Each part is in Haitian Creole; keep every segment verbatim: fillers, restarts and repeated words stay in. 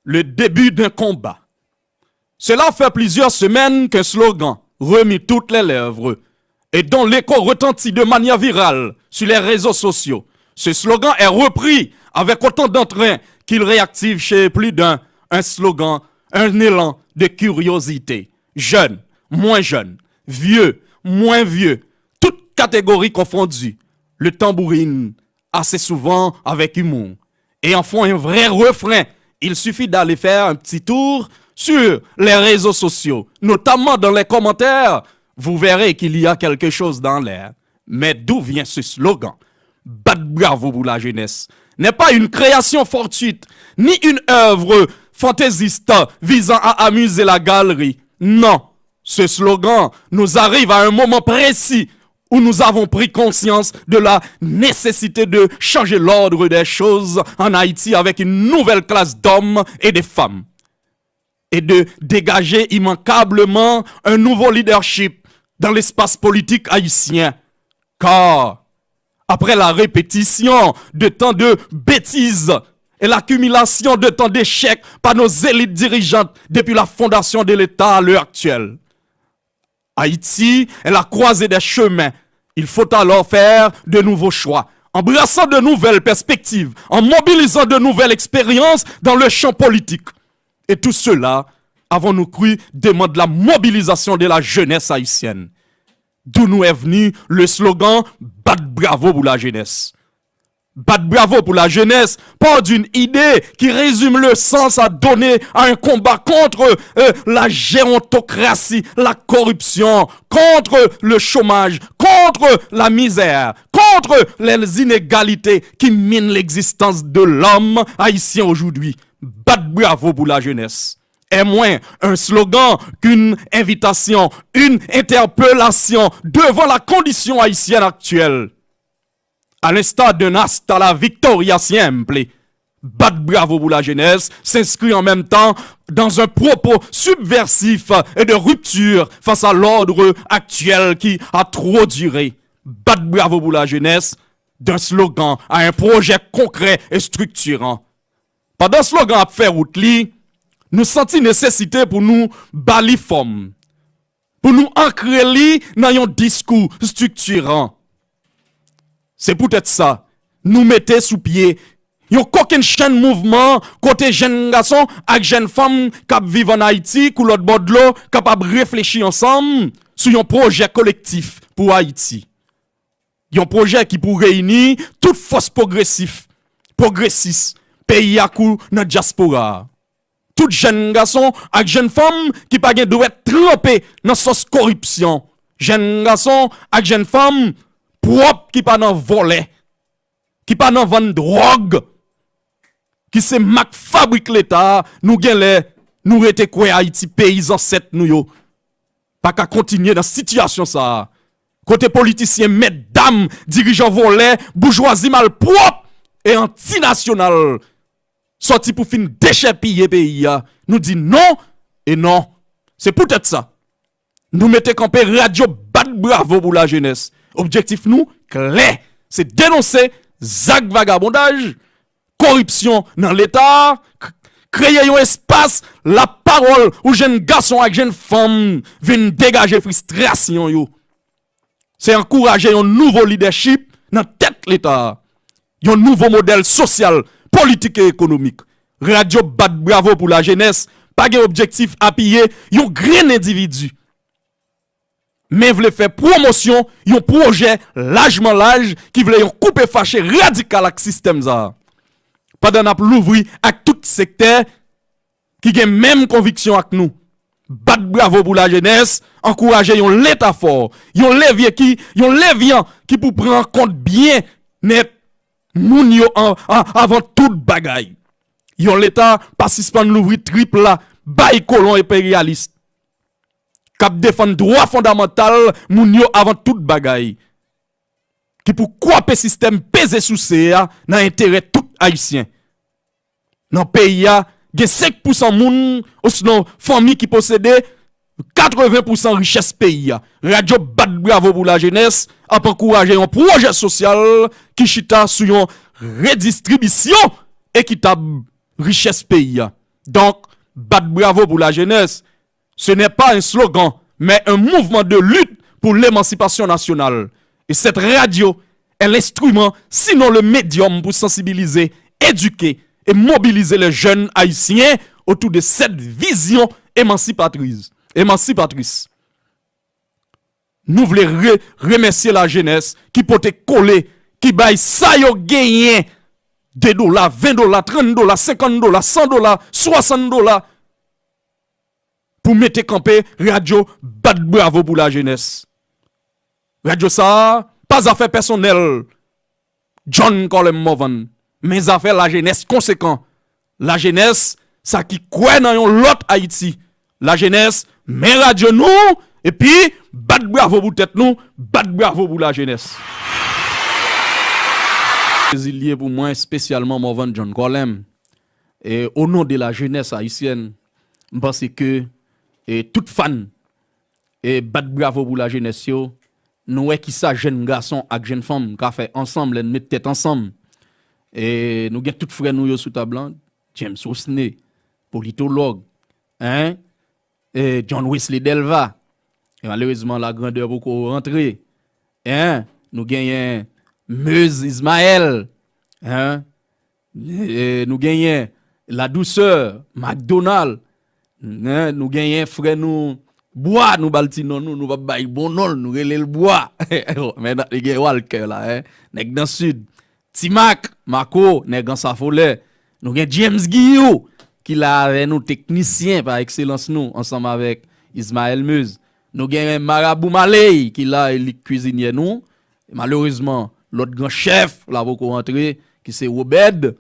Le début d'un combat. Cela fait plusieurs semaines qu'un slogan remue toutes les lèvres et dont l'écho retentit de manière virale sur les réseaux sociaux. Ce slogan est repris avec autant d'entrain qu'il réactive chez plus d'un un slogan, un élan de curiosité. Jeune, moins jeune, vieux, moins vieux, toutes catégories confondues, le tambourine assez souvent avec humour. Et en font un vrai refrain. Il suffit d'aller faire un petit tour sur les réseaux sociaux, notamment dans les commentaires. Vous verrez qu'il y a quelque chose dans l'air. Mais d'où vient ce slogan? Bat bravo pour la jeunesse n'est pas une création fortuite, ni une œuvre fantaisiste visant à amuser la galerie. Non, ce slogan nous arrive à un moment précis où nous avons pris conscience de la nécessité de changer l'ordre des choses en Haïti avec une nouvelle classe d'hommes et de femmes et de dégager immanquablement un nouveau leadership dans l'espace politique haïtien. Car, après la répétition de tant de bêtises et l'accumulation de tant d'échecs par nos élites dirigeantes depuis la fondation de l'État à l'heure actuelle, Haïti est la croisée des chemins. Il faut alors faire de nouveaux choix, embrassant de nouvelles perspectives, en mobilisant de nouvelles expériences dans le champ politique. Et tout cela, avons-nous cru, demande la mobilisation de la jeunesse haïtienne. D'où nous est venu le slogan Bat bravo pour la jeunesse. Bat bravo pour la jeunesse part d'une idée qui résume le sens à donner à un combat contre euh, la gérontocratie, la corruption, contre le chômage, contre la misère, contre les inégalités qui minent l'existence de l'homme haïtien aujourd'hui. Bat bravo pour la jeunesse est moins un slogan qu'une invitation, une interpellation devant la condition haïtienne actuelle. À l'instar d'un hasta la victoria siempre, bat bravo pour la jeunesse s'inscrit en même temps dans un propos subversif et de rupture face à l'ordre actuel qui a trop duré. Bat bravo pour la jeunesse d'un slogan à un projet concret et structurant. Pandan slogan ap fè wout li, nou santi nesesite pou nou ba li fòm, pou nou ankre li nan yon diskou estriktiran. Se poutèt sa, nou mete sou pye yon kokennchenn mouvman kote jèn gason ak jèn fanm k ap viv ann Ayiti kou lòt bò dlo kapab reflechi ansanm sou yon pwojè kolektif pou Ayiti. Yon pwojè ki pou reyini tout fòs pwogresif, pwogresis peyi a kou nan dyaspora a. Tout jèn gason ak jèn fanm ki pa gen dwèt tranpe nan sòs koripsyon. Jèn gason ak jèn fanm pwòp ki pa nan vòlè, ki pa nan vann dwòg, ki se mak fabrik Leta a, nou genlè, nou rete kwè Ayiti peyi zansèt nou yo pa ka kontinye nan sitiyasyon sa a, kote politisyen mèt dam, dirijan vòlè, boujwazi malpwòp e antinasyonal sòti pou fin dechèpiye peyi a. Nou di non e non. Se poutèt sa, nou mete kanpe radyo Bat Bravo pou Lajenès. Objektif nou klè, se denonse zak vagabondaj, koripsyon nan Leta a, k-, kreye yon espas lapawòl ou jèn gason ak jèn fanm vin degaje fristrasyon yo. Se ankouraje yon nouvo lidèchip nan tèt Leta a, yon nouvo modèl sosyal, politik e ekonomik. Radyo Bat Bravo pou Lajenès pa gen objektif apiye yon grenn endividi, men vle fè pwomosyon yon pwojè lajman laj ki vle yon koupe fache radikal ak sistèm sa a. Pandan n ap louvri ak tout sektè ki gen menm konviksyon ak nou, Bat Bravo pou Lajenès ankouraje yon Leta fò, yon levye ki, yon levyan ki pou pran kont byen nèt moun yo an, an, avan tout bagay. Yon Leta pa sispann louvri trip la bay kolon enperyalis k ap defann dwa fondamantal moun yo avan tout bagay, ki pou kwape sistèm peze souse a nan enterè tout Ayisyen. Nan peyi a, gen senk pousan moun, osnon fanmi ki posede katreven pousan richès peyi a. Radyo Bat Bravo pou Lajenès ap ankouraje yon pwojè sosyal ki chita sou yon redistribisyon ekitab richès peyi a. Donc, bat bravo pour la jeunesse, ce n'est pas un slogan, mais un mouvement de lutte pour l'émancipation nationale. Et cette radio est l'instrument, sinon le médium pour sensibiliser, éduquer et mobiliser les jeunes haïtiens autour de cette vision émancipatrice. Émancipatrice. Nou vle re, remèsye lajenès ki pote kole, ki bay sa yo genyen, de dola, ven dola, trant dola, senkant dola, san dola, swasann dola, pou mete kanpe radyo Bat Bravo pou Lajenès. Radyo sa a pa zafè pèsonèl John Colem Morvan, men zafè lajenès konsekan. Lajenès, sa ki kwè nan yon lòt Ayiti. Lajenès, men radyo nou, epi bat bravo pou tèt nou, bat bravo pou lajenès. Plezi li ye pou mwen, espesyalman Morvan John Colem. E o non de lajenès ayisyèn, m panse ke, e, tout fan, e, bat bravo pou lajenès yo. Nou wè kisa jèn gason ak jèn fanm ka fè ansanm lè n met tèt ansanm. E, nou gen tout frè nou yo sou tab lan, James Osner, politològ, en, e, John Wesley Delva. E malerezman, Lagrandè poko rantre. En, nou genyen Meuse Ismaël, en, e, nou genyen Ladousè, Macdonald, en, nou genyen frè nou Bwa, nou ba l ti non nou, nou p ap bay bon non l, nou rele l Bwa. Men li gen Walker la, en, nèg nan Sid. Ti Mak, Mako, nèg Ansafolè. Nou gen James Guillou, ki la avè nou, teknisyen pa ekselans nou, ansanm avèk Ismaël Meuse. Nou gen Marabou Maley, ki la, e li k kwizinyè nou. Malerezman, lòt gran chèf la poko rantre, ki se Wobèd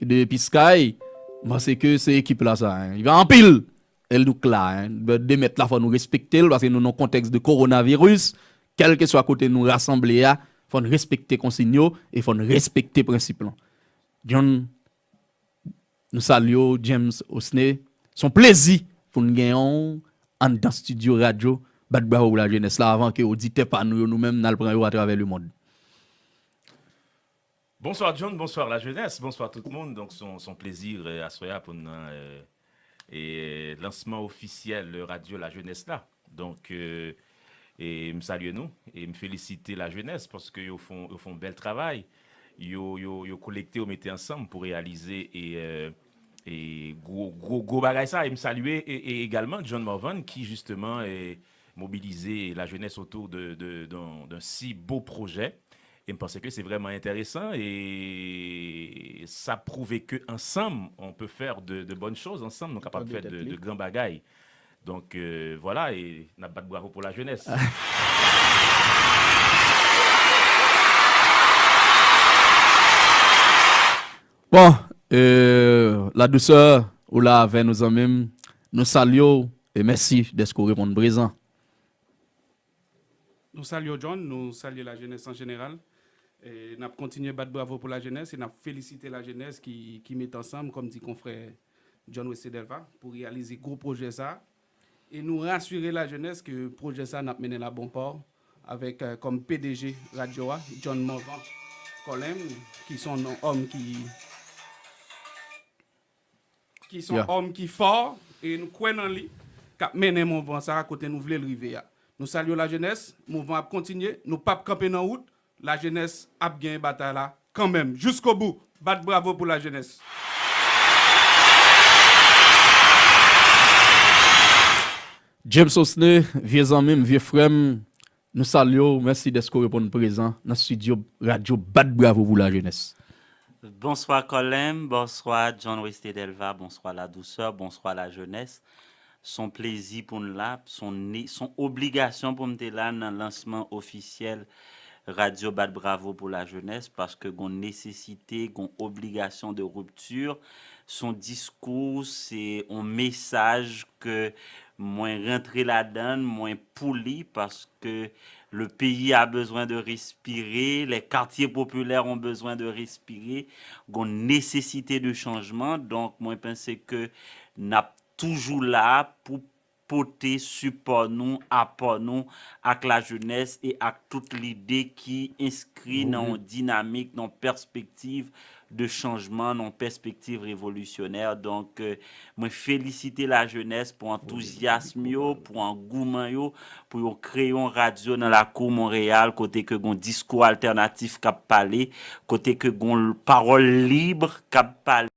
de Piskay. M panse ke se ekip la sa, en. Li pa anpil, e nou k la, en. Demèt la, fò nou respekte l, paske nou nan kontèks de kowonaviris. Kèlkeswa kote nou rasanble a, fò n respekte konsiy yo e fò n respekte prensip lan. John, nou salye w, James Osner. Se yon plezi pou n genyen w anndan estidyo radyo Bat Bravo pou Lajenès la, avan ke oditè pa nou yo, nou menm, n al pran yo atravè lemonn. Bonsoir John, bonsoir la jeunesse, bonsoir tout le monde. Donc, c'est un plaisir euh, à soir pour nous, euh, et euh, lancement officiel de Radio La Jeunesse là. Donc, euh, e m salye nou e m felisite lajenès paske yo fon yo fon bèl travay. Yo yo yo kolekte, yo mete ansanm pou reyalize e e gwo gwo gwo bagay sa. E m salye e, e egalman John Morvan ki jisteman e mobilize lajenès otou de de d'un d'un si bo pwojè. E m panse ke se vrèman enteresan e sa pwouve ke ansanm on pe fè de de bòn choz, ansanm nou kapab fè de de gran bagay. Donk, euh, vwala, e n ap bat bravo pou lajenès. Bon, euh, Ladousè, ou la avè nou, zanmi m. Nou salye w e mèsi dèske w reponn prezan. Nou salye w, John, nou salye lajenès an jeneral. E n ap kontinye bat bravo pou lajenès e n ap felisite lajenès ki, ki met ansanm, kòm di konfrè John Wesley Delva, pou reyalize gwo pwojè sa a. E nou rasire lajenès ke pwojè sa a n ap mennen l a bon pò avèk, euh, kòm P D G radyo a, John Morvan Colem, ki se yon òm ki ki se yon òm ki fò e nou kwè nan li, k ap mennen mouvman sa a kote nou vle l rive a. Nou salye lajenès, mouvman ap kontinye, nou p ap kanpe nan wout, lajenès ap genyen batay la kanmenm, jiskobou. Bat bravo pou lajenès. James Osner, vye zanmi m, vye frè m, nou salye w, mèsi dèske w reponn prezan nan estidyo radyo Bat Bravo pou Lajenès. Bonswa Colem, bonswa John Wesley Delva, bonswa Ladousè, bonswa lajenès. Se yon plezi pou n la, se yon ne- se yon obligasyon pou m te la nan lansman ofisyèl Radyo Bat Bravo pou Lajenès, paske gon nesesite, gon obligasyon de ripti. Se yon diskou, se yon mesaj ke mwen rantre ladan l, mwen pou li, paske le pays a besoin de respirer, les quartiers populaires ont besoin de respirer, gon nesesite de chanjman. Donk, mwen panse ke n ap toujou la pou pote sipò nou, apò nou ak lajenès e ak tout lide ki enskri nan yon dinamik, nan yon pèspektiv de chanjman, nan yon pèspektiv revolisyonè. Donk, euh, mwen felisite lajenès pou antouzyasm yo, pou angouman yo, pou yo kreye yon radyo nan lakou Monreyal, kote ke gon diskou altènatif k ap pale, kote ke gon pawòl lib k ap pale,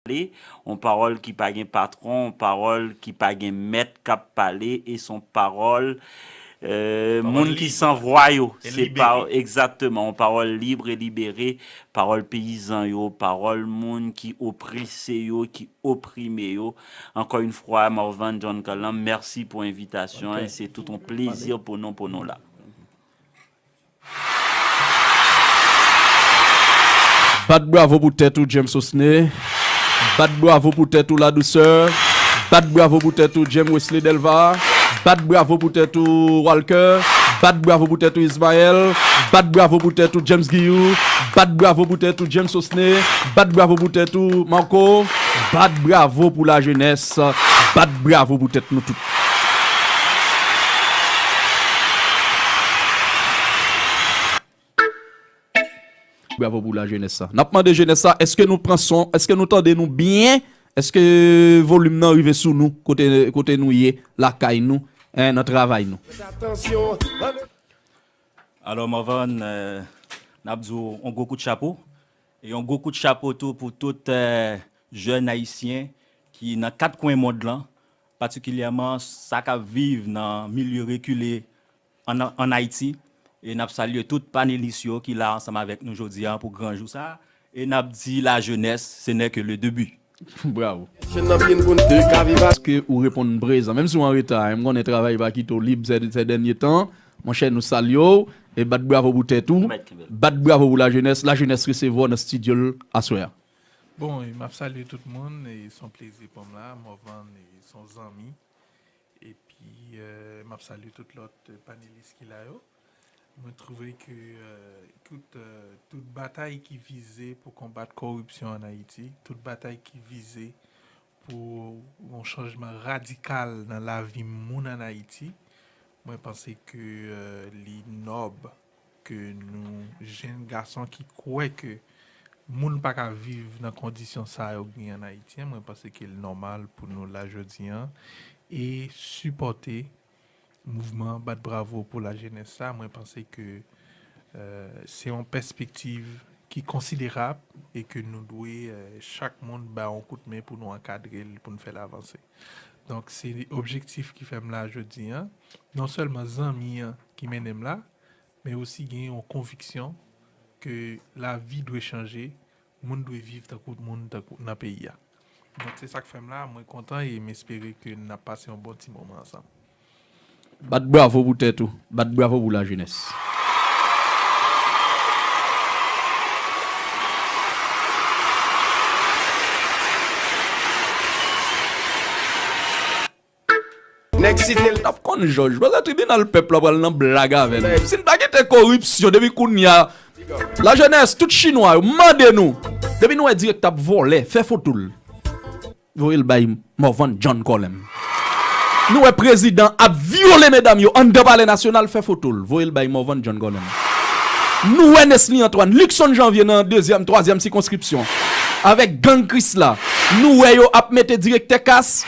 yon pawòl ki pa gen patwon, yon pawòl ki pa gen mèt k ap pale, e se yon pawòl, euh, moun ki san vwa yo. Se pa egzakteman yon pawòl lib e libere, pawòl peyizan yo, pawòl moun ki oprese yo, ki oprime yo. Encore une fois, Morvan John Colem, mèsi pou envitasyon an, e se tout yon plezi pou nou, pou nou la. Bat bravo pou tèt ou, James Osné. Bat bravo pou tèt ou, La Douceur. Bat bravo pou tèt ou, James Wesley Delva. Bat bravo pou tèt ou, Walker. Bat bravo pou tèt ou, Ismaël. Bat bravo pou tèt ou, James Guillou. Bat bravo pou tèt ou, James Osné. Bat bravo pou tèt ou, Marco. Bat bravo pou lajenès. Bat bravo pou tèt nou tout. Bravo pou lajenès sa. N ap mande jenès sa, èske nou pran son, èske nou tande nou byen? Èske volim nan rive sou nou, kote, kote nou ye, lakay nou, en, nan travay nou? Alò, Morvan, euh, n ap di w yon gwo kout chapo. E yon gwo kout chapo tou pou tout, euh, jèn ayisyen ki nan kat kwen mond lan, patikilyèman sa k ap viv nan milye rekile ann, ann Ayiti. E n ap salye tout panelis yo ki la ansanm avèk nou jodi a pou gran jou sa a. E n ap di lajenès, ce n'est que le début. Bravo. Paske ou reponn prezan, menm si w an reta, m konnen travay pa kite w lib sè, sè dènye tan. Monchè, nou salye w e bat bravo pou tèt ou. Bat bravo pou lajenès. Lajenès resevwa w nan estidyo l aswè a. Bon, e m ap salye tout moun, e se yon plezi pou m la. Morvan, e se yon zanmi. Epi, euh, m ap salye tout lòt, euh, panelis ki la yo. Mwen twouve ke, euh, tout, euh, tout batay ki vize pou konbat kòripsyon ann Ayiti, tout batay ki vize pou yon chanjman radikal nan lavi moun ann Ayiti, mwen panse ke, euh, li nòb ke nou, jenn gason ki kwè ke moun pa ka viv nan kondisyon sa yo k gen ann Ayiti an, mwen panse ke l nòmal pou nou la jodi an e sipòte mouvman Bat Bravo pou Lajenès sa. Mwen panse ke, euh, se yon pèspektiv ki konsiderab e ke nou dwe, euh, chak moun bay yon kout men pou nou ankadre l, pou nou fè l avanse. Donk, se objektif ki fè m la jodi an. Non sèlman zanmi an ki mennen m la, men osi gen yon konviksyon ke lavi dwe chanje, moun dwe viv tankou moun, tankou nan peyi a. Donk, se sa k fè m la, mwen kontan e m espere ke n ap pase yon bon ti moman ansanm. Bat bravo pou tèt ou, bat bravo pou lajenès. Nèg site l. N ap konn jòj, paske tribinal pèp la pral nan blag avè n. Si n pa kite koripsyon depi kounye a, lajenès, tout chinwa yo, mande nou. Depi nou wè direktè ap vòlè, fè foto l, voye l bay Morvan John Colem. Nou wè prezidan ap vyole medam yo anndan Palè Nasyonal, fè foto l, voye l bay Morvan John Colem. Nou wè Nesly Antoine, Luckson Janvier nan dezyèm, twazyèm sikonskripsyon avèk gang Krisla. Nou wè yo ap mete direktè kas,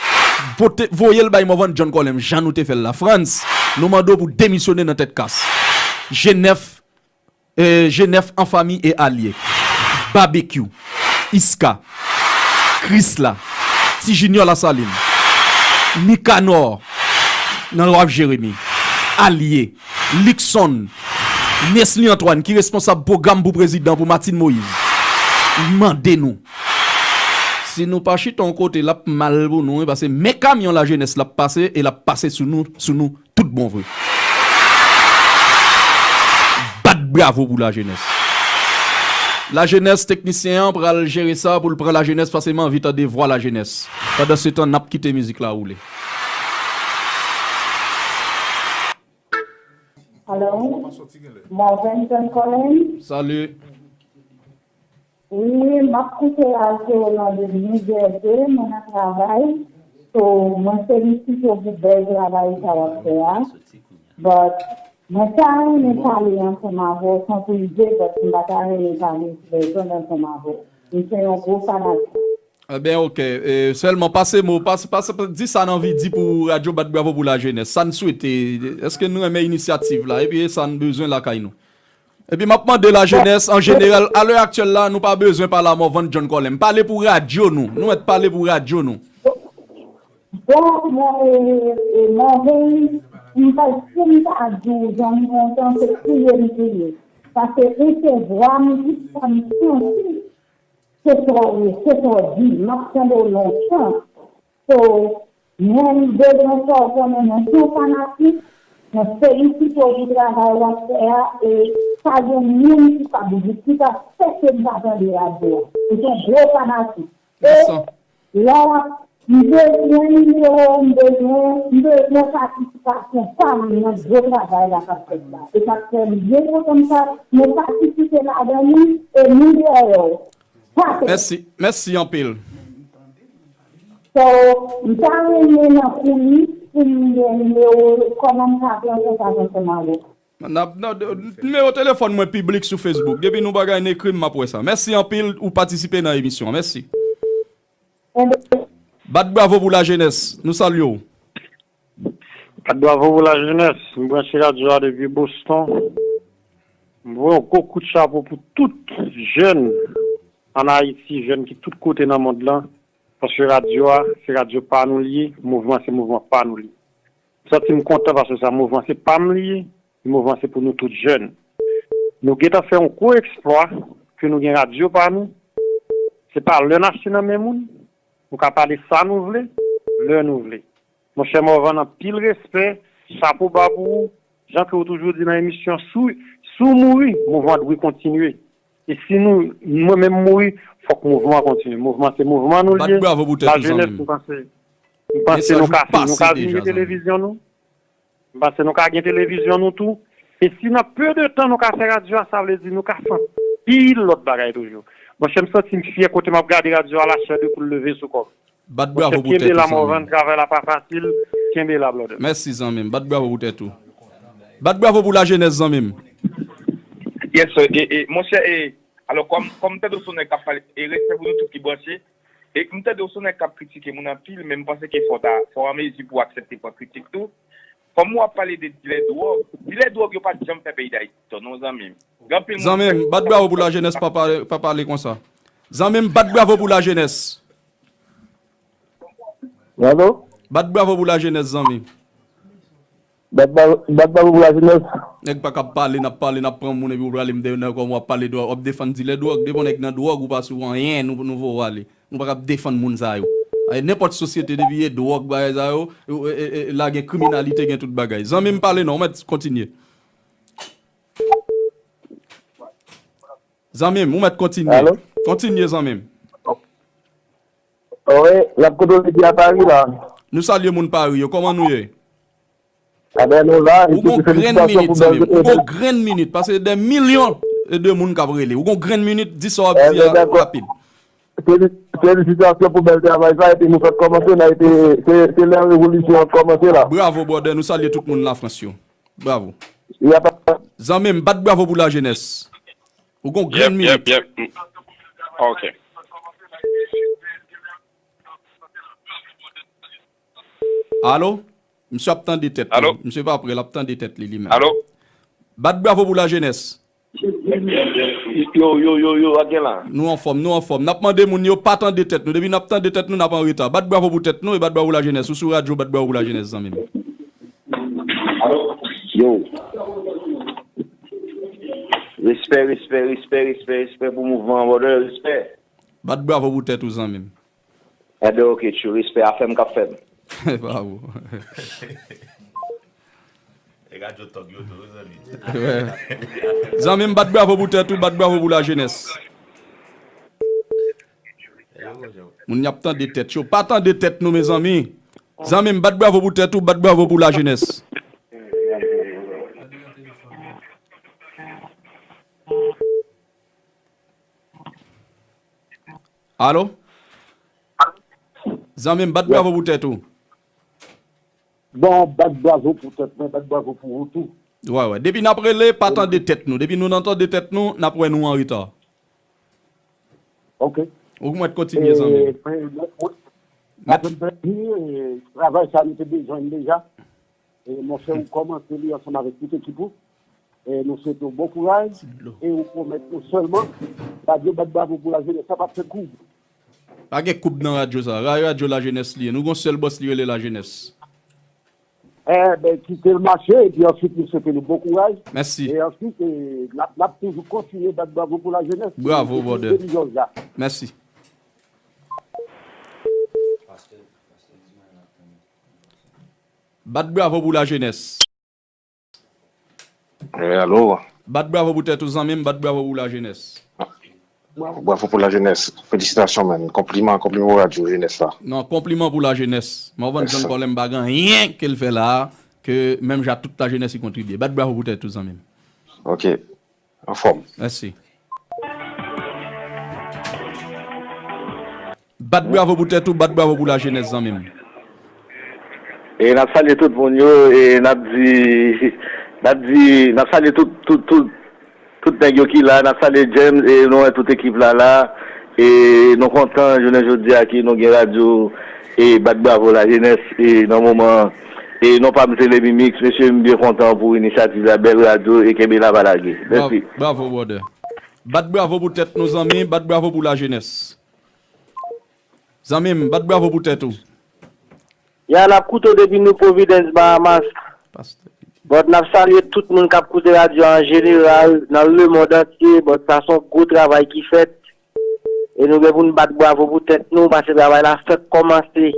vote, voye l bay Morvan John Colem, jan nou te fè l la. Frantz, nou mande w pou demisyone nan tèt kas. G nèf, eh, G nèf an fanmi e alye. Babekyou, Iska, Krisla, Ti Junior Lasalin, Nikanò, nan Waf Jeremi, alye, Luckson, Nesly Antoine, ki responsab pwogram pou prezidan pou Martine Moïse, mande nou. Si nou pa chita yon kote, l ap mal pou nou, wi, paske men kamyon lajenès l ap pase, e l ap pase sou nou, sou nou, tout bon vre. Bat bravo pou lajenès. Lajenès, teknisyen an pral jere sa pou l pran lajenès, paske m anvi tande vwa lajenès. Pandansetan, n ap kite mizik la woule. Alo, Morvan John Colem. Salut. Wi, m ap koute radyo nan de New Jersey, mwen nan travay. So, mwen felisite w pou bèl travay sa w ap fè a. But, Mwen ta renmen pale ansanm avè w san prive, but m pa ta renmen pale sou lèzòd ansanm avè w. M se yon gwo fanatik. Ebyen, ok. E, sèlman pase mo, pase, pase, di sa n anvi di pou radyo Bat Bravo pou Lajenès. Sa n swete, èske n renmen inisyativ la? Epi e sa n bezwen lakay nou. Epi m ap mande lajenès an jeneral, a lè aktyèl la, nou pa bezwen pale a Morvan John Colem. Pale pou radyo nou. Nou mèt pale pou radyo nou. Bon, mwen, e, e, mwen, m pa, si m ta di w, zanmi, lontan, se kriye m kriye. Paske ou se vwa m, tout sa m santi, se twò, se twò di. M ap tande w lontan. So, mwen, m bezwen fè w konnen mwen se yon fanatik. Mwen felisite w pou travay w ap fè a. E pa gen moun ki pa, ki pa fè ke m pa tande radyo a. Ou se yon gwo fanatik. E la, m bezwen nimewo, m bezwen, m bezwen patisipasyon pa m nan gwo travay la k ap fèt la. E sa k fè m byen kontan m pa, mwen patisipe ladan li, e nou dèyè w. Sa se. Mèsi, mèsi anpil. So, m ta renmen nan kou li, pou m gen nimewo, kòman m ka pran kontak ansanm avè w? N ap, n ap, nimewo telefòn mwen piblik sou Facebook. Depi nou bagay n ekri m, m ap wè sa. Mèsi anpil ou patisipe nan emisyon an. Mèsi. Bat bravo pou lajenès. Nou salye w. Bat bravo pou lajenès. M branche radyo a depi Boston. M voye yon gwo kout chapo pou tout jèn ann Ayiti, jèn ki tout kote nan mond lan. Paske radyo a, se radyo pa nou li ye, mouvman se mouvman pa nou li ye. M santi m kontan paske sa mouvman se pa m li ye, mouvman se pou nou tout jèn. Nou gentan fè yon gwo eksplwa ke nou gen radyo pa nou. Se pa lè n achte nan men moun, nou ka pale sa nou vle, lè nou vle. Monchè Morvan, anpil respè, chapo ba pou ou. Jan ke ou toujou di nan emisyon, si w, si w mouri, mouvman dwe kontinye. E si nou, mwen menm mouri, fòk mouvman an kontinye. Mouvman se mouvman nou li ye. Bat bravo pou tèt ou, zanmi m. Lajenès, m panse, m panse nou ka, nou ka vin gen televizyon nou. M panse nou ka gen televizyon nou tou. E si nan pe de tan nou ka fè radyo a, sa vle di nou ka fè anpil lòt bagay toujou. Monchè, m santi m fyè kote m ap gade radyo a, lachè de poul leve sou kò m. Bat bravo pou tèt ou, zanmi m. Kenbe la, Morvan, travay la pa fasil. Kenbe la, brother. Mèsi, zanmi m. Bat bravo pou tèt ou. Bat bravo pou lajenès, zanmi m. Yes, sir. E, e, monchè, e, alò, kòm, kòm m tande w se yon nèg k ap pale, e respè pou nou tout ki branche. E m tande w se yon nèg k ap kritike moun anpil, men m panse ke fò w ta, fò w an mezi pou w aksepte pran kritik tou. Kòm w ap pale de dilè dwòg, dilè dwòg yo pa t janm fè peyi Dayiti tò, non, zanmi m. Gen anpil moun ki fè. Zanmi m, bat bravo pou lajenès, pa pale, pa pale konsa. Zanmi m, bat bravo pou lajenès. Bravo. Bat bravo pou lajenès, zanmi. Bat ba-, bat bravo pou lajenès. Nèg pa kab pale, n ap pale, n ap pran moun epi ou prale m de nan kòm w ap pale dwòg, w ap defann dilè dwòg, depi yon nèg nan dwòg ou pa sou anyen, nou, nou voye w ale. Nou pa kab defann moun sa yo. Ay, nenpòt sosyete depi e dwòg bagay sa yo, e, e, e, e, la gen kriminalite, gen tout bagay. Zanmi m pale non, ou mèt kontinye. Zanmi m, ou mèt kontinye. Alo? Kontinye, zanmi m. Wi, n ap kote w depi a Pari la. Nou salye moun Pari yo. Kòman nou ye? Enben, nou la, e tou felisitasyon pou bèl travay. Ou gon grenn minit, zanmi m. Ou gon grenn minit, paske de milyon de moun k ap rele. Ou gon grenn minit, di sa w ap di a rapid. Enben, dakò. Feli-, felisitasyon pou bèl travay sa, epi nou fèk kòmanse la, epi se, se lè revolisyon an kòmanse la. Bravo, brother. Nou salye tout moun Lafrans yo. Bravo. Y a pa. Zanmi m, bat bravo pou lajenès. Ou gon grenn minit. Yep, yep, yep. Mm. Ok. Alo? Misye ap tande tèt li. Alo? Misye pa prè, l ap tande tèt li, li menm. Alo? Bat bravo pou lajenès. Yo, yo, yo, yo, a gen la. Nou anfòm, nou anfòm. N ap mande moun yo pa tande tèt nou. Depi n ap tande tèt nou, n ap an reta. Bat bravo pou tèt nou e bat bravo pou lajenès. Ou sou radyo, bat bravo pou lajenès, zanmi m. Yo. Respè, respè, respè, respè, respè pou mouvman an, brother, respè. Bat bravo pou tèt ou, zanmi m. Enben, ok, tchou, respè, afè m k ap fè m. Bravo. E radyo tòg yo tou, wi, zanmi. Zanmi m, bat bravo pou tèt ou, bat bravo pou lajenès. Moun y ap tande tèt yo. Pa tande tèt nou, mezanmi. Zanmi m, bat bravo pou tèt ou, bat bravo pou lajenès. Alo? Zanmi m, bat bravo pou tèt ou. Bon, bat bravo pou tèt mwen, bat bravo pou ou tou. Wè, wè. Depi n ap rele, pa tande tèt nou. Depi nou nan tande tèt nou, n ap wè nou an reta. Ok. Ou mèt kontinye, zanmi. E, mwen, mwen, mwen, mwen ap pledi, e, travay sa nou te bezwen deja. E, monchè, ou kòmanse li ansanm avèk tout ekip ou. E, nou swete w bon kouraj. E ou pwomèt nou sèlman, radyo Bat Bravo pou Lajenès sa p ap fè koub. Pa gen koub nan radyo sa. Radyo, radyo lajenès li ye. Nou gon sèl bòs li rele lajenès. Enben, kite l mache, epi answit, nou swete nou bon kouraj. Mèsi. E answit, e, n ap, n ap toujou kontinye bat bravo pou lajenès. Bravo, brother. Mèsi. Bat bravo pou lajenès. Wi, alo. Bat bravo pou tèt ou, zanmi m, bat bravo pou lajenès. Bravo, bravo pou lajenès. Felisitasyon, man. Konpliman, konpliman pou radyo jenès la. Non, konpliman pou lajenès. Morvan John Colem pa gen anyen ke l fè la a, ke menm jan tout lajenès li kontribye. Bat bravo pou tèt ou, zanmi m. Ok. Anfòm. Mèsi. Bat bravo pou tèt ou, bat bravo pou lajenès, zanmi m. E n ap salye tout moun yo, e n ap di, n ap di, n ap salye tout, tout, tout, tout nèg yo ki la, n ap salye James, e nou wè tout ekip la la, e nou kontan jounen jodi a ke nou gen radyo, e bat bravo lajenès, e nan moman, e non pa m se Lemi Mix, mesye m byen kontan pou inisyativ la, bèl radyo, e kenbe la pa lage. Mèsi. Bravo, brother. Bat bravo pou tèt nou, zanmi, bat bravo pou lajenès. Zanmi m, bat bravo pou tèt ou. Ya, n ap koute w depi New Providence, Bahamas. Pastè. But n ap salye tout moun k ap koute radyo a an jeneral, nan lemonn antye. But sa se yon gwo travay ki fèt. E nou gen pou n bat bravo pou tèt nou, paske travay la fèk kòmanse.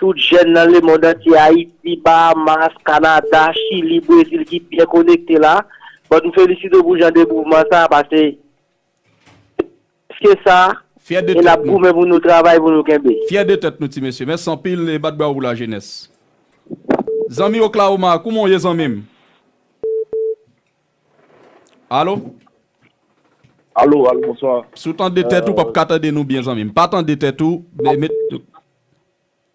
Tout jèn nan lemonn antye, Ayiti, Bahamas, Kanada, Chili, Brezil ki byen konekte la. But m felisite w pou jan de mouvman sa, paske Paske sa, e n ap goumen pou nou travay, pou nou kenbe. Fyè de tèt nou, ti mesye. Mèsi anpil e bat bravo pou lajenès. Zanmi Oklahoma, kouman w ye, zanmi m? Alo? Alo, alo, bonswa. Si w tande tèt ou, p ap ka tande nou byen, zanmi m. Pa tande tèt ou, men, men,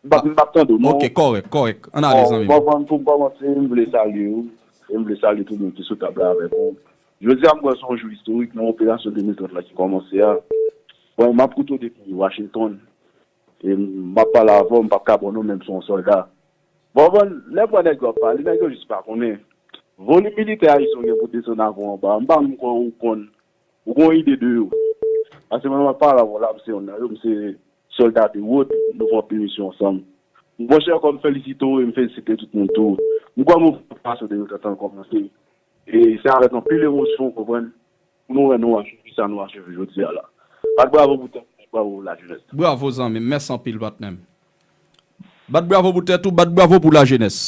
M p ap, m p ap tande w, non. Ok, kòrèk, kòrèk. Ann ale, zanmi m. Bon, bon, pou m kòmanse, m vle salye w. E m vle salye tout moun ki sou tab la avèk ou. Jodi a, m kwè se yon jou istorik nan operasyon de mil trant la ki kòmanse a. Bon, m ap koute w depi Washington. E m ap pale avè w, m p ap ka ba w non, menm si w yon sòlda. Bon, bon, lè m wè nèg yo ap pale, nèg yo jis pa konnen. Volim militè ayisyen gen pou desann avè w anba. M pa menm kwè ou konn Ou gen yon ide de yo. Paske mwen, mwen pale avè w la, m se youn nan yo, m se sòlda de wòd, nou fè anpil misyon ansanm. Monchè, kòm felisite w, e m felisite tout moun tou. M kwè mouvman de mil trant lan kòmanse. E se avèk anpil emosyon, w konprann, pou nou wè nou acheve sa nou acheve jodi a la. Bat bravo pou tèt, bat bravo pou lajenès. Bravo, zanmi m. Mèsi anpil, patnè m. Bat bravo pou tèt ou, bat bravo pou lajenès.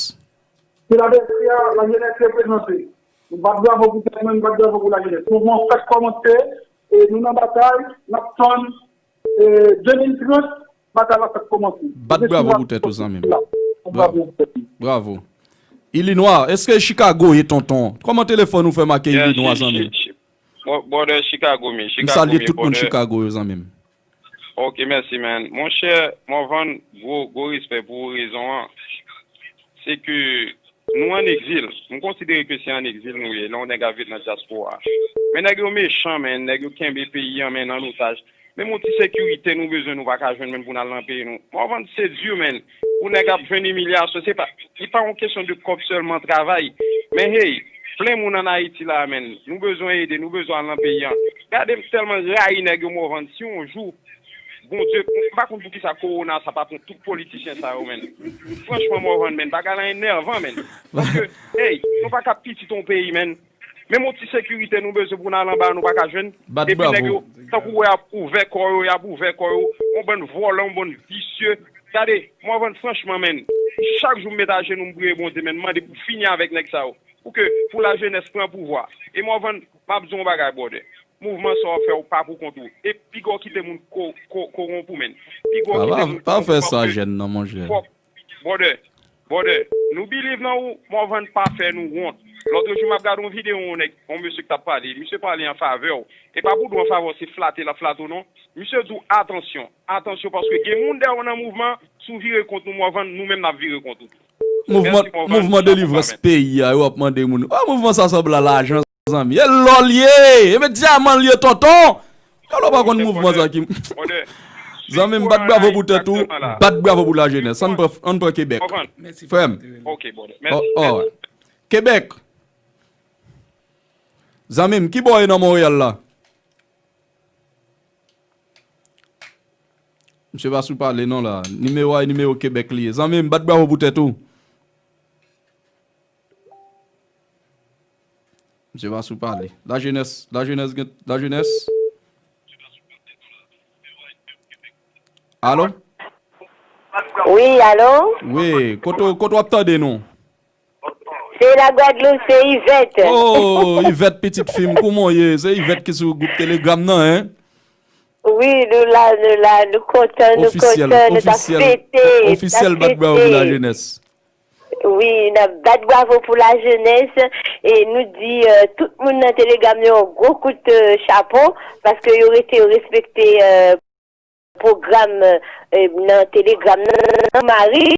Filadèlfya, lajenès reprezante. Nou bat bravo pou tèt mwen, nou bat bravo pou lajenès. Mouvman an fèk kòmanse, e nou nan batay, n ap tann, e de mil trant, batay la fèk kòmanse. Bat bravo pou tèt ou, zanmi m. Bravo. Bravo. Illinois, èske Chicago ye, tonton? Kòman telefòn ou fè make Illinois, zanmi m? Brother, Chicago, mi. M salye tout moun Chicago yo, zanmi m. Ok, mèsi, man. Monchè, Morvan, gwo, gwo respè pou ou, rezon an. Se ke nou ann egzil. M konsidere ke se ann egzil nou ye, lè yon nèg ap viv nan dyaspora. Men nèg yo mechan, man. Nèg yo kenbe peyi an, man, nan otaj. Menm yon ti sekirite nou bezwen, nou pa ka jwenn, man, pou n al nan peyi nou. Morvan, se di, man. Pou nèg ap jwenn imilyasyon, se pa, li pa yon kesyon de kòb sèlman, travay. Men hey, plen moun ann Ayiti la, man. Nou bezwen ede, nou bezwen al nan peyi an. Gade, m tèlman rayi nèg yo, Morvan. Si yon jou, Bondye, m pa konn poukisa kowona sa pa pran tout politisyen sa yo, man. Franchman, Morvan, man, bagay la enèvan, man. Paske, hey, nou pa ka pitit yon peyi, man. Menm yon ti sekirite nou bezwen pou n al anba, nou pa ka jwenn. Epi nèg yo, tankou wè y ap ouvè kò yo, y ap ouvè kò yo, yon bann vòlè, yon bann visye. Gade, Morvan, franchman, man, chak jou m met ajenou, m priye Bondye, man, m mande pou fini avèk nèg sa yo. Pou ke, pou lajenès pran pouvwa. E Morvan, m ap di w yon bagay, brother. Mouvman sa w ap fè, ou pa pou kont ou. E piga w kite moun ko-, ko-, kowonpi w, man. Piga w kite moun kowonpi w, paske fòk, brother, brother, nou believe nan ou, Morvan, pa fè nou wont. Lòt jou, m ap gade yon videyo yon nèg, yon mesye ki t ap pale, misye pale an favè w. E pa pou di w an favè w, se flate l ap flate w, non. Misye di w, atansyon, atansyon, paske gen moun dèyè w nan mouvman, si w vire kont nou, Morvan, nou menm n ap vire kont ou tou. Mouvman, mouvman delivrans peyi a, yo ap mande moun. Ah, mouvman sa sanble a lajan, zanmi. E lò l ye! E men dyaman l ye, tonton! Yo, lò pa konn mouvman sa ki. Zanmi m, bat bravo pou tèt ou, bat bravo pou lajenès. Ann pran, ann pran Kebèk. Frè m. Oh, oh. Kebèk. Zanmi m, ki bò w ye nan Monreyal la? Misye pa sou pale non la. Nimewo a e nimewo Kebèk li ye. Zanmi m, bat bravo pou tèt ou. Misye pa sou pale. Lajenès, lajenès gen, lajenès. Alo? Wi, alo? Wi, kote, kote w ap tande nou? Se la Gwadloup, se Ivèt. Oh, Ivèt, pitit fi m, kouman w ye? Se Ivèt ki sou gwoup Telegram nan, en? Wi, nou la, nou la, nou kontan, nou kontan, nou t ap fete, ofisyèl, bat bravo pou lajenès. Wi, n ap bat bravo pou lajenès e nou di euh, tout moun nan Telegram yo yon gwo kout euh, chapo paske yo rete yo respekte euh, pwogram euh, nan Telegram nan. Mari,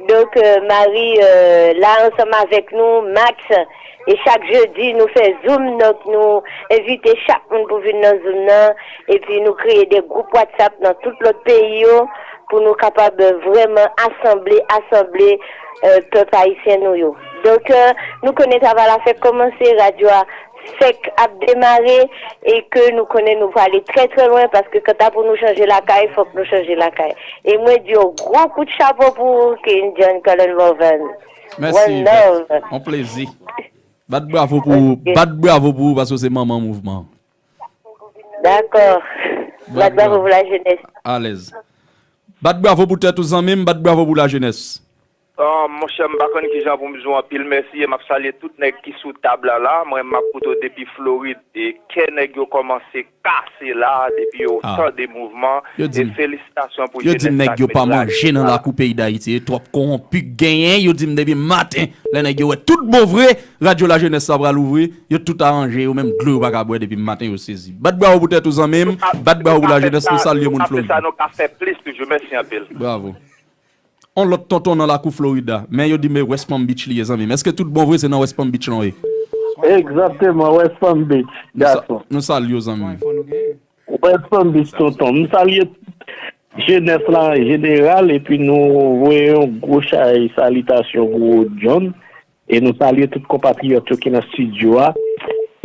donk euh, Mari euh, la ansanm avèk nou, Max, e chak jedi nou fè Zoom, donk nou envite chak moun pou vin nan Zoom nan, epi nou kreye de gwoup WhatsApp nan tout lòt peyi yo pou nou kapab vrèman asanble, asanble euh, pèp ayisyen nou yo. Donk, euh, nou konnen travay la fèk kòmanse, radyo a fèk ap demare e ke nou konnen nou prale trè trè lwen paske kanta pou nou chanje lakay, fòk nou chanje lakay. E mwen di yon gwo kout chapo pou ou, King John Colin Morvan. Mèsi, Ivèt. Yon plezi. Bat bravo pou ou, bat bravo pou ou paske w se manman mouvman. Dakò. Bat bravo pou lajenès. Alèz. Bat bravo pou tèt ou, zanmi m, bat bravo pou lajenès. Ah, monchè, m pa konn kijan pou m di w anpil mèsi e m ap salye tout nèg ki sou tab la la. Mwen, m ap koute w depi Florid e kè nèg yo kòmanse kase la depi yo tande mouvman e felisitasyon pou jenès la ki mete la. Yo di m nèg yo pa manje nan lakou peyi Dayiti, e twòp kowonpi k genyen. Yo di m depi maten, lè nèg yo wè tout bon vre, radyo lajenès la pral ouvri, yo tout aranje, yo menm dlo yo pa ka bwè depi maten, yo sezi. Bat bravo pou tèt ou, zanmi m, bat bravo pou lajenès, nou salye moun Florid. Nou ka fè sa, nou ka fè plis toujou. Mèsi anpil. Bravo. On lòt tonton nan lakou Florida, men yo di m e West Palm Beach li ye, zanmi m. Èske tout bon vre se nan West Palm Beach lan w ye? Egzakteman, West Palm Beach, gason. Nou salye w, zanmi m. West Palm Beach, tonton. M salye jenès la an jeneral, epi nou voye yon gwo chay salitasyon pou John. E nou salye tout konpatriyòt yo ki nan estidyo a.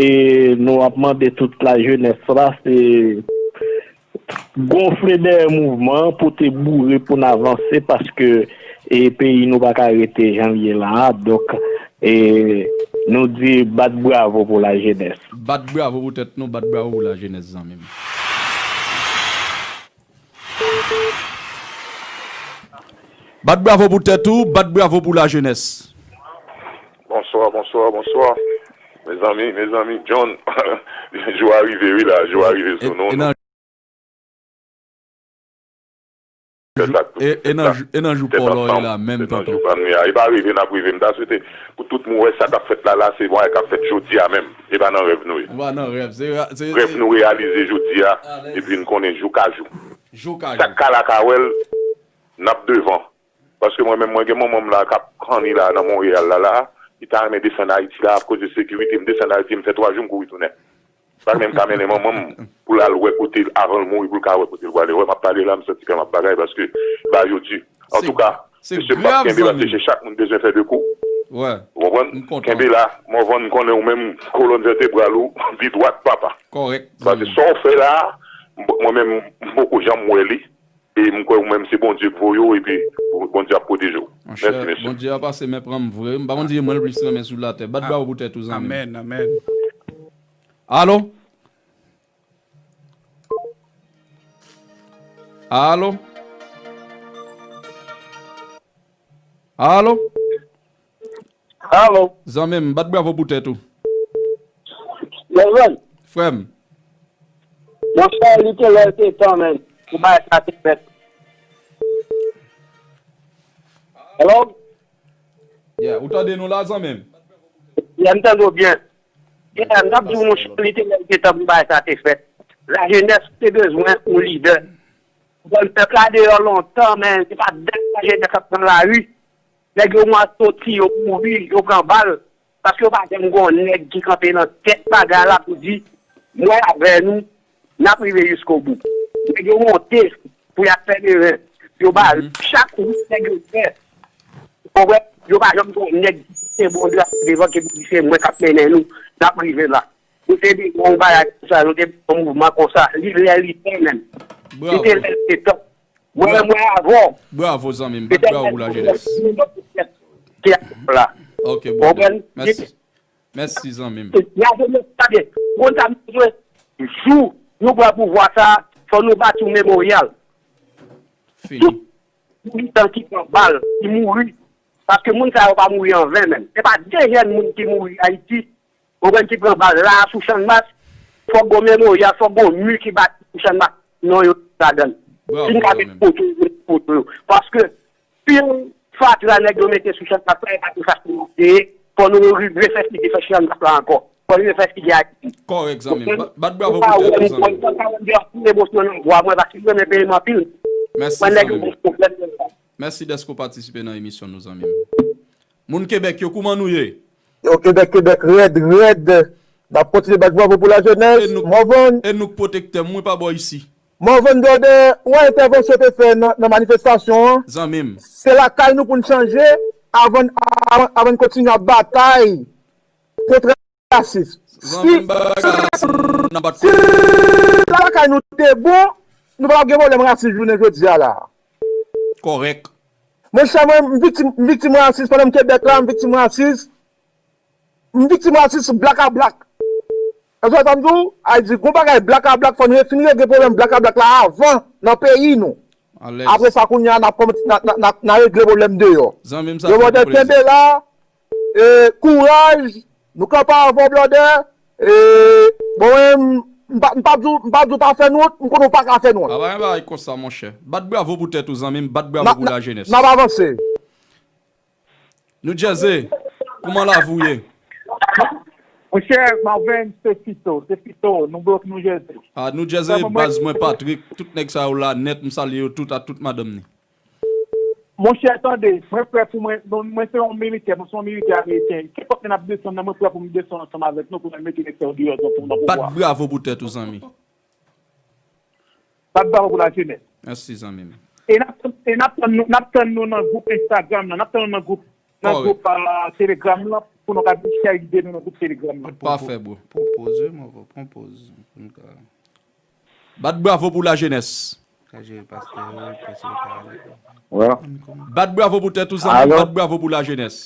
E nou ap mande tout lajenès la, se gonfle dèyè mouvman an, pote boure pou n avanse, paske e peyi nou pa ka rete jan l ye la a. Donk, e nou di bat bravo pou lajenès. Bat bravo pou tèt nou, bat bravo pou lajenès, zanmi m. Bat bravo pou tèt ou, bat bravo pou lajenès. Bonswa, bonswa, bonswa. Mezanmi, mezanmi, John, jou a rive wi la, jou a rive sou nou. E, e nan jou pa w la w ye la menm, tonton. E pa reve n ap reve. M ta swete pou tout moun wè sa k ap fèt la la, se yon bagay k ap fèt jodi a menm. E pa nan rèv nou ye. Rèv nou reyalize jodi a, epi n konnen jou ka jou. Sa k ka la ka wè l, n ap devan. Paske mwen menm, mwen gen manman m la k ap kanni la nan Monreyal la la, li ta renmen desann Ayiti la, akoz de sekirite, m desann Ayiti, m fè twa jou m kouri tounen. M pa t menm ka mennen manman m pou l al wè kote l avan l mouri, pou l ka wè kote l prale. Wè, m ap pale la, m santi kè m ap bagay, paske bagay yo di. Antouka, mesye, m p ap kenbe, paske se chak moun bezwen fè de kou. Ou konprann? Kenbe la, Morvan, m konnen ou menm, kolòn vètebral ou, li dwat, papa. Paske sa w fè la, mwen menm, m poko janm wè li. E m kwè ou menm se Bondye k voye w, epi Bondye ap pwoteje w. Mèsi, mesye. Bondye a pase men pran m vre. M pa konn di e mwen l plis renmen sou latè. Bat bravo pou tèt ou, zanmi m. Amèn, amèn. Alo? Alo? Alo? Alo? Zanmi m, bat bravo pou tèt ou. Lèzòm. Frè m. Monchè, li te lè l te tan, menm, pou bagay sa te fèt. Hello? Yeah, ou tande nou la, zanmi m? Yeah, m tande w byen. Yeah, m t ap di w, monchè, li te lè l te tan pou bagay sa te fèt. Lajenès te bezwen yon lidè. Bon, pèp la deyò lontan, men se pa dat lajenès ap pran lari. Nèg yo mwa soti, yo mouri, yo pran bal. Paske yo pa janm gen yon nèg ki kanpe nan tèt bagay la pou di, mwen avè nou, n ap rive jiskobou. Nèg yo monte pou y ap fè leren. Yo ba chak wout nèg yo fè. Ou konprann? Yo pa janm gen yon nèg ki se bon devan ki pou di se mwen k ap mennen nou, n ap rive la. Nou te bezwen yon bagay konsa, nou te bezwen yon mouvman konsa. Li lè li tan menm. Li te lè li te tan. Mwen menm mwen avè w. Bravo zanmi m, bat bravo pou lajenès. Ki ap la. Ok, brother. Mèsi. Mèsi zanmi m. Lajenès, tande. Konn sa m bezwen. Jou nou pran pouvwa sa, fò nou bati yon memoryal. Fini. Tout militan ki pran bal, ki mouri. Paske moun sa yo pa mouri anven menm. Se pa de jèn moun ki mouri Ayiti. Ou konprann ki pran bal la sou Channmas, fòk gon memoryal, fòk gon mi ki bati sou Channmas, non yo ladan l. Si n ka met foto yo, met foto yo. Paske pil fatra nèg yo mete sou Channmas la, e pa tou sa ki te ye, fò nou ri- refè figi fè Channmas la ankò. Fò nou refè figi Ayiti. Kòrèk, zanmi m. Bat bravo pou tèt ou, zanmi m. Mwen pa wè m gen anpil emosyon nan vwa mwen, paske m renmen peyi m anpil. Mèsi, zanmi m. Mèsi dèske w patisipe nan emisyon nou, zanmi m. Moun Kebèk yo, kouman nou ye? Yo, Kebèk, Kebèk, rèd, rèd. N ap kontinye bat bravo pou lajenès. Morvan. E nou k pwotektè m, mwen pa bò isi. Morvan, brother, ou wè entèvansyon te fè nan, nan manifestasyon an? Zanmi m. Se lakay nou pou n chanje avan, avan, avan n kontinye ap batay kont rasis. Si, si, si lakay nou te bon, nou pa t ap gen pwoblèm rasis jounen jodi a la. Kòrèk. Monchè, mwen, m viktim, m viktim rasis pandan m Kebèk la, m viktim rasis. M viktim rasis black a black. Èske w sa m di w? A di, gon bagay black a black, fò n re- fin regle pwoblèm black a black la avan nan peyi nou. Alèz. Apre sa, kounye a, n ap kòmanse, n a, n a, n a, n a regle pwoblèm deyò. Zanmi m, sa fè m plezi. Yo, brother, kenbe la. E, kouraj. Nou kanpe avè w, brother. E, bon, mwen, m pa, m pa di w, m pa di w pa fè n wont, m konnen w pa ka fè n wont. A, pa gen bagay konsa, monchè. Bat bravo pou tèt ou, zanmi m, bat bravo pou lajenès. N ap avanse. New Jersey, kouman lavi w ye? Monchè Marven, se Fito, se Fito, nou blòk New Jersey. A, New Jersey, baz mwen Patrick, tout nèg sa yo la nèt, m salye yo tout, a tout madanm ni. Monchè, tande, mwen prè pou mwen, non, mwen se yon militè, mwen se yon militè ameriken. Kenpòt lè n ap desann nan, mwen prè pou m desann ansanm avèk nou, pou n al mete nèg sa yo deyò, pou n nan pouvwa. Bat bravo pou tèt ou, zanmi. Bat bravo pou lajenès. Mèsi, zanmi m. E n ap, e n ap tann nou, n ap tann nou nan gwoup Instagram nan, n ap tann nou nan gwoup, nan gwoup, ah, Telegram lan, pou nou ka share ide nou nan gwoup Telegram lan. Pafè, bro. Pran poz, wi, mwen pran poz. Bat bravo pou lajenès. Ka jere pastè yo, pastè yo ka ale. Bat bravo pou tèt ou, zanmi m, bat bravo pou lajenès.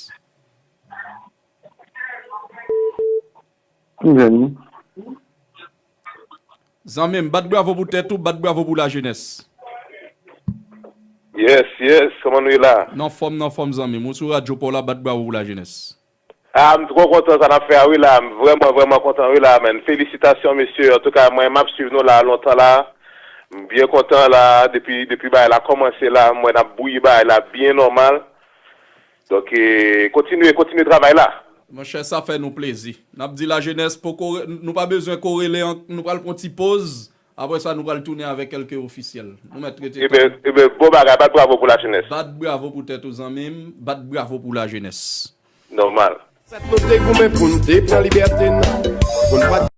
Zanmi m, bat bravo pou tèt ou, bat bravo pou lajenès. Yes, yes, kòman nou ye la? Nan fòm, nan fòm, zanmi m. Ou sou radyo pa w la, bat bravo pou lajenès. Ah, m twò kontan sa n ap fè a wi la. M vrèman, vrèman kontan wi la, man. Felisitasyon, mesye. Antouka, mwen, m ap swiv nou la lontan la. M byen kontan la. Depi, depi bagay la kòmanse la, m wè n ap bouyi bagay la byen nòmal. Donk, e, kontinye, kontinye travay la. Monchè, sa fè nou plezi. N ap di lajenès, poko re-, nou pa bezwen ko rele an, nou pral pran ti poz. Apre sa, nou pral tounen avèk kèlke ofisyèl. Nou mèt rete kalm. Eben, bon bagay, bat bravo pou lajenès. Bat bravo pou tèt ou, zanmi m. Bat bravo pou lajenès. Nòmal. Ansèt nou te goumen pou n te pran libète n. Pou n pa t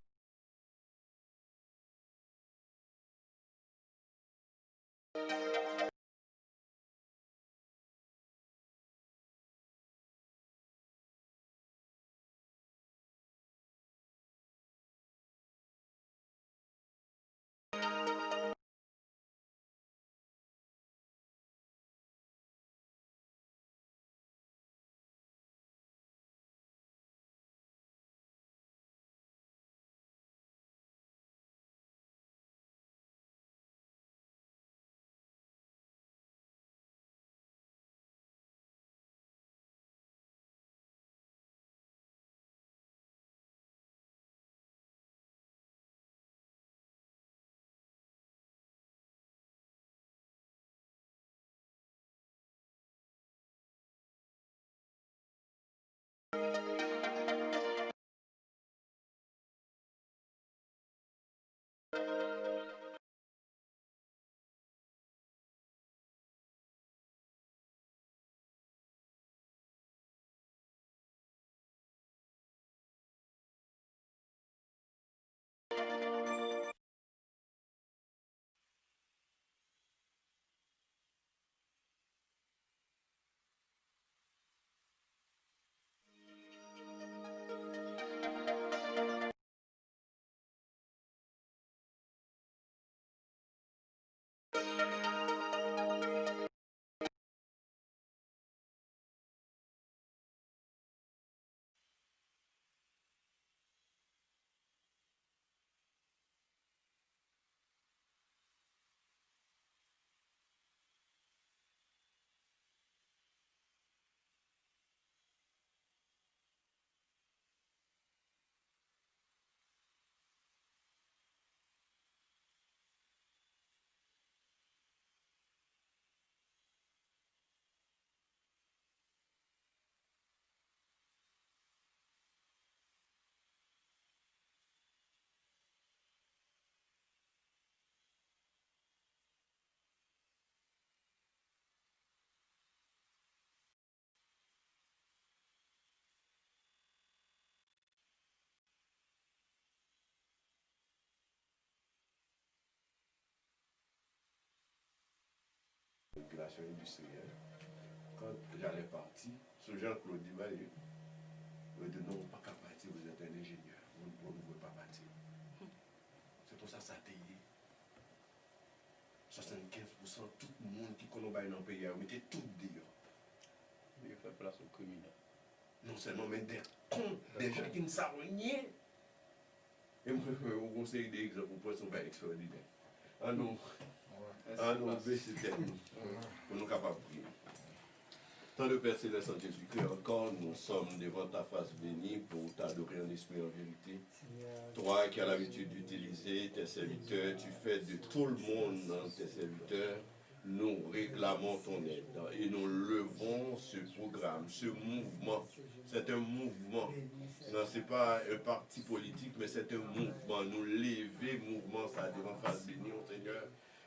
Relasyon endistriyèl. Quand j'allais partir, se Jean-Claude di ba yo, yo di non, ou pa ka pati, vous êtes un ingénieur, vous, vous ne pouvez pas partir. Se konsa sa te ye. Swasannkenz pousan tout moun ki konn yon bagay nan peyi a, yo mete tout deyò. Yo fè plas o kriminèl. Non sèlman, men des cons, des gens qui ne savent rien. E mwen, mwen, yon seri de egzanp ou pran, se yon bagay ekstraòdinè. Ann nou, ann nou bese tèt nou pou nou kapab priye. Tendre Père Céleste, en Jésus-Christ encore, nous sommes devant ta face bénie pour t'adorer en esprit et en vérité. Toi qui as l'habitude d'utiliser tes serviteurs, tu fais de tout le monde tes serviteurs. Nous réclamons ton aide et nous levons ce programme, ce mouvement. C'est un mouvement. Non, se pa yon pati politik, men se yon mouvman. Nou leve mouvman sa devan fas beni w, Senyè.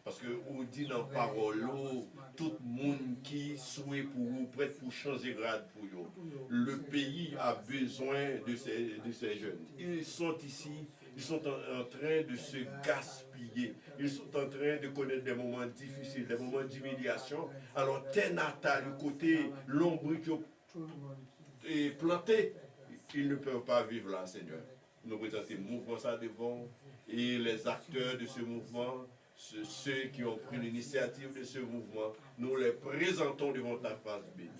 Paske ou di nan pawòl ou, tout moun ki swe pou ou, prèt pou chanje rad pou yo. Le pays a besoin de ces, de ces jeunes. Ils sont ici, ils sont en, en train de se gaspiller. Ils sont en train de connaître des moments difficiles, des moments d'humiliation. Alò, tè natal yo, kote lonbrit yo e plante, ils ne peuvent pas vivre là, Seigneur. Nou prezante mouvman sa devan w, et les acteurs de ce mouvement, ceux, ceux qui ont pris l'initiative de ce mouvement, nous les présentons devant ta face bénie.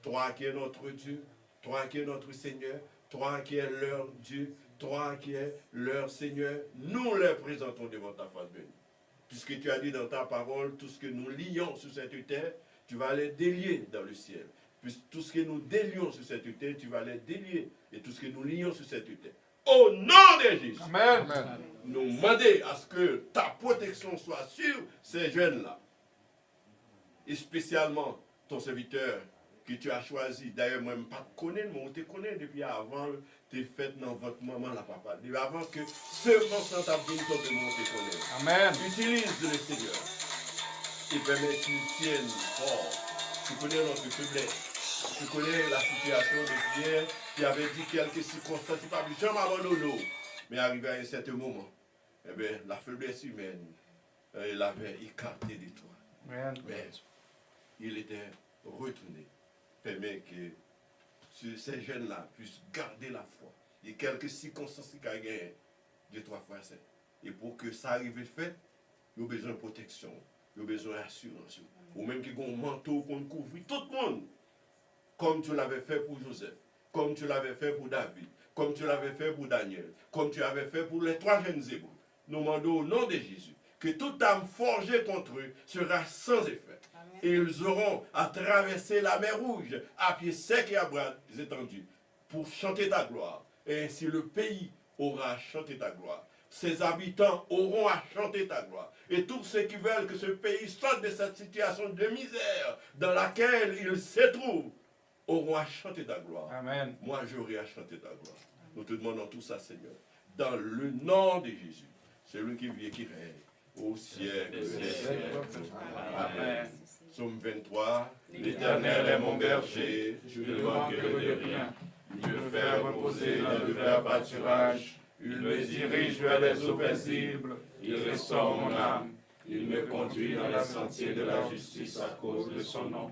Toi qui es notre Dieu, toi qui es notre Seigneur, toi qui es leur Dieu, toi qui es leur Seigneur, nous les présentons devant ta face bénie. Puisque tu as dit dans ta parole, tout ce que nous lions sur cette terre, tu vas les délier dans le ciel. Puis tout ce que nous délions sur cette terre, tu vas les délier. Et tout ce que nous lions sur cette terre. Au nom de Jésus. Amen. Amen. Nous demandons à ce que ta protection soit sur ces jeunes-là. Espesyalman ton sèvitè ke tu as choisi. Dayè, mwen, m pa t konnen l, men ou te konnen depi avan l te fèt nan vant manman l la, papa. Depi avan ke semans lan t ap vin tonbe, mwen, ou te konnen l. Amen. Utilise-le, Seigneur, et permets qu'il tienne fort. Tu connais notre faiblesse. Tu connais la situation de Pierre qui avait dit quelques circonstances, il pa janm abandonné. Mais arrivé à un certain moment, eh bien, la faiblesse humaine, euh, il avait écarté de toi. Amen. Mais il était retourné. Permet que ce, ces jeunes-là puissent garder la foi. E kèlke sikonstans ki ka genyen, de twa fwa sèt. E pou ke sa rive fèt, yo bezwen pwoteksyon, yo bezwen asirans yo. Ou menm ki gen yon manto ou konn kouvri tout moun, comme tu l'avais fait pour Joseph, comme tu l'avais fait pour David, comme tu l'avais fait pour Daniel, comme tu avais fait pour les trois jeunes Hébreux. Nous demandons au nom de Jésus que toute arme forgée contre eux sera sans effet. Amen. Et ils auront à traverser la mer Rouge à pieds secs et à bras étendus pour chanter ta gloire. Et ainsi le pays aura à chanter ta gloire. Ses habitants auront à chanter ta gloire. Et tous ceux qui veulent que ce pays sorte de cette situation de misère dans laquelle il se trouve auront à chanter ta gloire. Amen. Moi, j'aurai à chanter ta gloire. Nous te demandons tout ça, Seigneur, dans le nom de Jésus, celui qui vit et qui règne au siècle des siècles. Amen. Psaume vingt-trois. L'Éternel est mon berger, je ne manquerai de rien. Il me fait reposer dans de verts pâturages. Il me dirige vers les eaux paisibles. Il restaure mon âme. Il me conduit dans les sentiers de la justice à cause de son nom.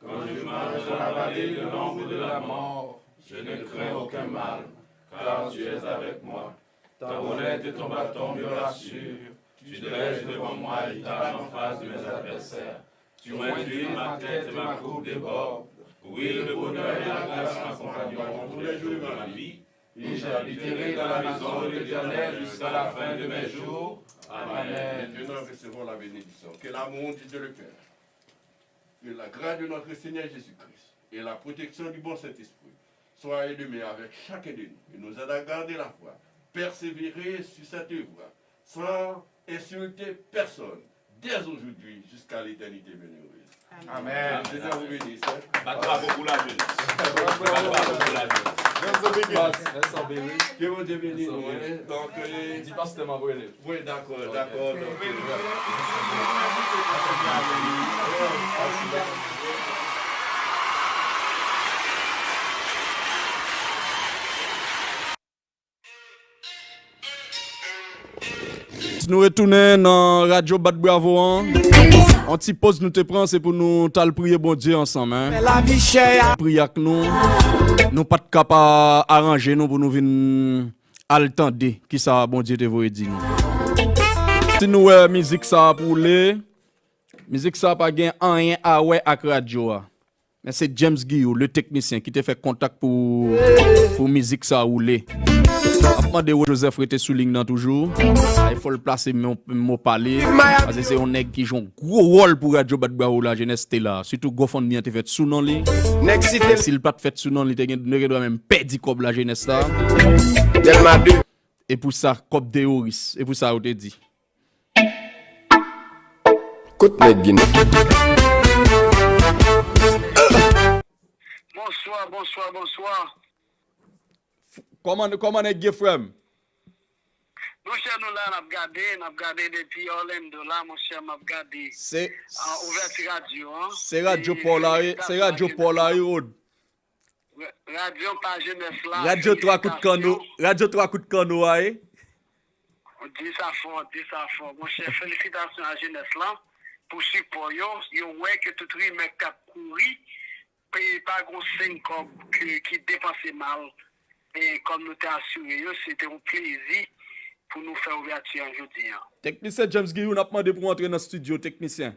Quand je marche dans la vallée de l'ombre de la mort, je ne crains aucun mal, car tu es avec moi. Ta houlette et ton bâton me rassurent. Tu dresses devant moi une table en face de mes adversaires. Tu induis ma tête et ma coupe déborde. Oui, le bonheur et la grâce m'accompagneront tous les jours de ma vie. Et j'habiterai dans la maison de l'Éternel jusqu'à la fin de mes jours. Amen. Maintenant, recevons la bénédiction. Que l'amour de Dieu le Père, que la grâce de notre Seigneur Jésus-Christ et la protection du bon Saint-Esprit soient et demeurent avec chacun de nous et nous aide à garder la foi, persévérer sur cette œuvre sans insulter personne, dès aujourd'hui jusqu'à l'éternité bienheureuse. Amen. Amen. Ke Bondye beni, sè. Bat bravo pou la jenès. Bat bravo pou la jenès. Ke Bondye beni nou, hein. Donk, euh, di pastè m ap rele l. Wi, dakò, dakò, donk, euh, Nou retounen nan radyo Bat Bravo an. Yon ti poz nou te pran, se pou nou t al priye Bondye ansanm, en. Priyè ak nou. Nou pa t ka pa aranje nou pou nou vin al tande kisa Bondye te voye di nou. Si nou wè mizik sa ap woule, mizik sa pa gen anyen a wè ak radyo a. Men se James Guillou, le teknisyen, ki te fè kontak pou, pou mizik sa woule. M ap mande Rod Joseph rete sou liy nan toujou. Ay, fò l plase mo, mo pa li. Paske se yon nèg ki jwe yon gwo wòl pou radyo Bat Bravo Lajenès te la. Sitou GoFundMe an te fèt sou non li. Nèg site. Si l pa t fèt sou non li, te gen, nou te gen dwa menm pèdi kòb Lajenès la. Dèlma de. E pou sa, kòb teworis. E pou sa, yo te di. Kot nèg vin? Bonswa, bonswa, bonswa. Kòman, kòman nèg ye, frè m? Monchè, nou la, n ap gade, n ap gade depi Orlando la, monchè, m ap gade. Se, ah, ouvèti radyo an. Se radyo pa w la, wi, se radyo pa w la, wi, Rod. Radyo pa jenès la, radyo twa kout kanno, felisitasyon. Radyo twa kout kanno a, e? Di sa fò, di sa fò. Monchè, felisitasyon a jenès lan pou sipò yo. Yo wè ke tout rimè k ap kouri, pe pa gon senk kòb ke, ki depanse mal. E kòm nou te asire yo, se te yon plezi pou nou fè ouvèti an jodi an. Teknisyen James Guillou, n ap mande pou w antre nan estidyo, teknisyen.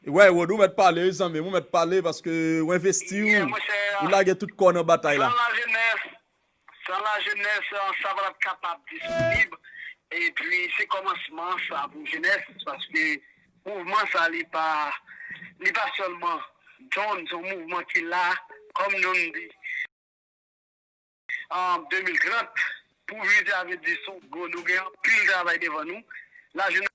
Wè, Rod, ou mèt pale, wi, zanmi m, ou mèt pale paske ou envesti, ou, ou lage tout kò w nan batay la. San lajenès, san lajenès, sa pa t ap kapab disponib. Epi, se kòmansman sa pou jenès, paske mouvman sa, li pa, li pa sèlman John, se yon mouvman ki la, kòm nou di, an de mil trant, pou vin di avè di sou gwo, nou gen anpil travay devan nou. Lajenès.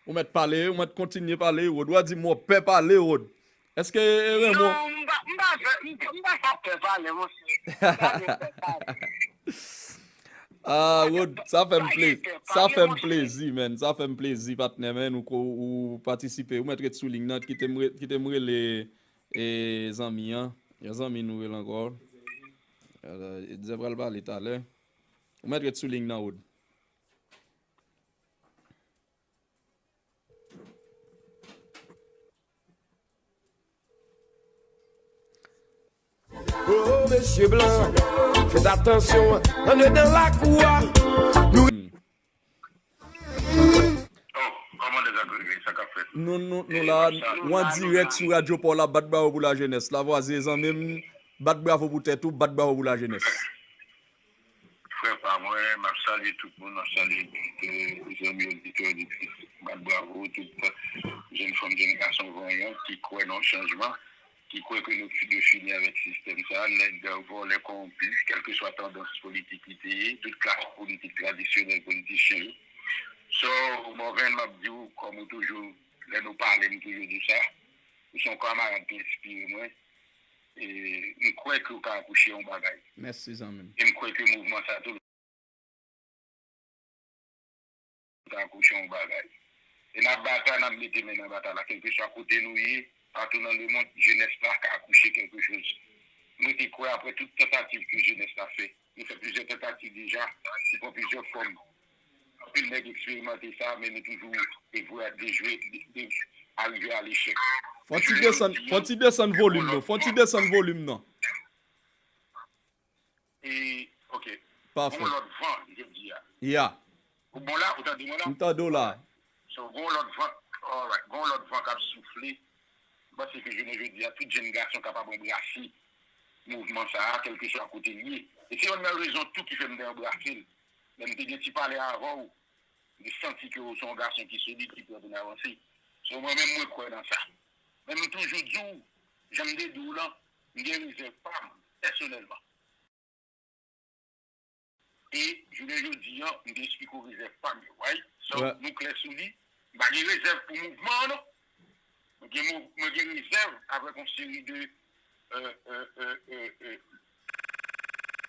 Ou mèt pale, ou mèt kontinye pale, Rod. Ou a di mwen pè pale, Rod. Èske Raymond? Non, m pa, m pa fè, m, m pa sa pè pale, monchè. M pa gen pè pale. Ah, Rod, sa fè m plezi, sa fè m plezi, man. Sa fè m plezi, patnè, man. Ou, ou patisipe. Ou mèt ret sou liy nan, kite m re-, kite m rele, e, zanmi an. Yon zanmi nou rele ankò. Edzer pral pale talè. Ou mèt ret sou liy nan, Rod. Oh, mesye blan, fèt atansyon, andedan lakou a. Nou Oh, kòman dèzagrewe, sa k ap fèt? Nou, nou, nou la, nou an dirèk sou radyo pa w la, bat bravo pou lajenès. Lavwazen, zanmi m, bat bravo pou tèt ou, bat bravo pou lajenès. Frè pa mwen, m ap salye tout moun, m ap salye tout, euh, zanmi oditè, oditris. Bat bravo, tout jèn fanm, jèn gason vanyan ki kwè nan chanjman, ki kwè ke nou fi-, dwe fini avèk sistèm sa, nèg vòlè kowonpi, kèlkeswa tandans politik li te ye, tout klas politik tradisyonèl politisyen yo. So, Morvan, m ap di w, kòm ou toujou, lè nou pale, m toujou di w sa, ou se yon kanmarad ki enspire mwen, e m kwè ke w ka akouche yon bagay. Mèsi, zanmi m. E m kwè ke mouvman sa tou, ta akouche yon bagay. E n ap batay, n ap mete men nan batay la, kèlkeswa kote nou ye, patou nan lemonn, jenès la ka akouche kèlkechoz. Mwen te kwè, apre tout tantativ ke jenès la fè, nou fè plizyè tantativ deja, nou pran plizyè fòm. Anpil nèg eksperimante sa, men nou toujou devwe-, dejwe, de-, de-, arive a lechèk. Fò ti desann, fò ti desann volim nan, fò ti desann volim nan. E, ok. Pafè. Gon lòt van, jodi a. Ya. Ou bon la? Ou tande mwen la? M tande w la. So, gon lòt van, alright. Gon lòt van k ap soufle. M panse ke jounen jodi a, tout jèn gason kapab anbrase mouvman sa a, kèlkeswa kote l ye. E se youn nan rezon tou ki fè m te anbrase l. Lè m te gen ti pale avè w, m te santi ke w se yon gason ki solid, ki prè pou n avanse. So, mwen menm, mwen kwè nan sa. Men m toujou di w, jan m te di w lan, m gen rezèv pa m, pèsonèlman. E jounen jodi an, m te esplike w rezèv pa m yo, right? So, nou klè sou li. M pa gen rezèv pou mouvman an, non. Mwen gen mou-, mwen gen rezèv avèk yon seri de, euh, euh, euh, euh, euh,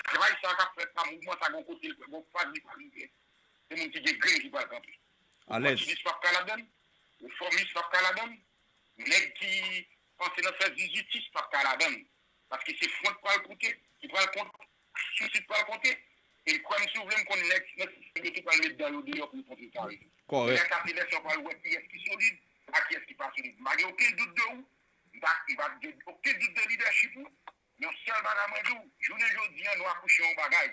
travay sa k ap fèt la, mouvman sa gon kote l, gon faz li pa rive. Se moun ki gen grenn ki pral kanpe. Alèz. Opòtinis p ap ka ladann, refòmis p ap ka ladann, nèg ki panse nan fè zizitis p ap ka ladann. Paske se fwon k pral koute, ki pral kont, sousi k pral konte. E kwè m si w vle, m konn nèg nan sistèm yo tou pral met dan yo deyò pou yo kontre kare tou. Kòrèk. Lè sa se lè sa w pral wè kiyès ki solid ak kiyès ki pa solid. M pa gen okenn dout de ou, m pa, m pa gen okenn dout de lidèchip ou. Yon sèl bagay mwen di w, jounen jodi a nou akouche yon bagay.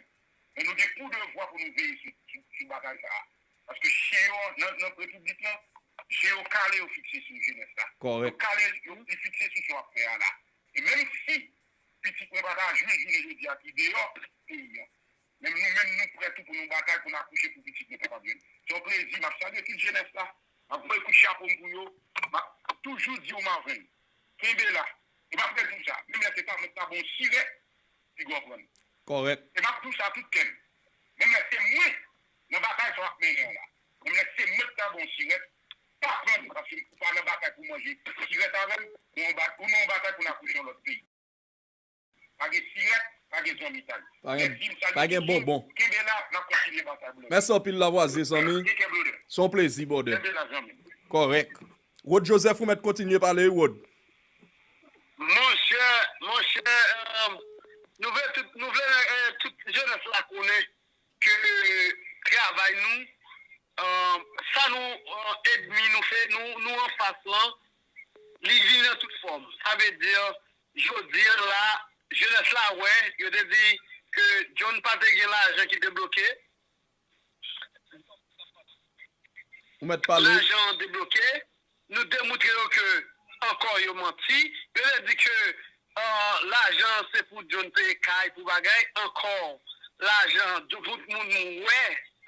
Men nou gen pou devwa pou nou veye sou, sou, sou bagay sa a. Paske chen yo nan, nan repiblik lan, chen yo kale yo fikse sou jenès la. Kòrèk. Yo kale yo, li fikse sou sa w ap fè a la. E menm si pitit mwen pa ta jwenn jounen jodi a ki deyò peyi a, menm nou menm nou prè tou pou nou batay pou n akouche pou pitit nou kapab jwenn. Se yon plezi, m ap salye tout jenès la. M ap voye kout chapo m pou yo. M ap toujou di w m avè n. Kenbe la. E m ap redi w sa. Menm lè se pa mwen k ta ba w sirèt, piga w pran l. Kòrèk. E m ap di w sa tout kè m. Menm lè se mwen nan batay sa w ap mennen an la. Menm lè se mwen k ta ba w sirèt, pa pran l paske ou pa nan batay pou manje sirèt avè m, ou nan ba-, ou nan yon batay pou n akouche yon lòt peyi. Pa gen sirèt, pa gen zanmitay. Pa gen, mèsi, m salye pa gen tout moun. Bonbon. Kenbe la, n ap kontinye batay pou lòt. Mèsi anpil Lavoisier, zanmi. Gen kè blodè. Se yon plezi, brother. Kenbe la, zanmi. Kòrèk. Rod Joseph, ou mèt kontinye pale, wi, Rod. Monchè, monchè, euh, nou vle tout, nou vle, euh, tout jenès la konnen ke travay nou, euh, sa nou, euh, ènmi nou fè, nou, nou anfas lan, li vini nan tout fòm. Sa vle di, jodi a la, jenès la wè, yo te di ke John pa te gen lajan ki te bloke. Ou mèt pale. Lajan an debloke. Nou demontre yo ke ankò yo manti. Yo te di ke, ah, lajan an se pou John peye kay, pou bagay. Ankò, lajan an, tout moun wè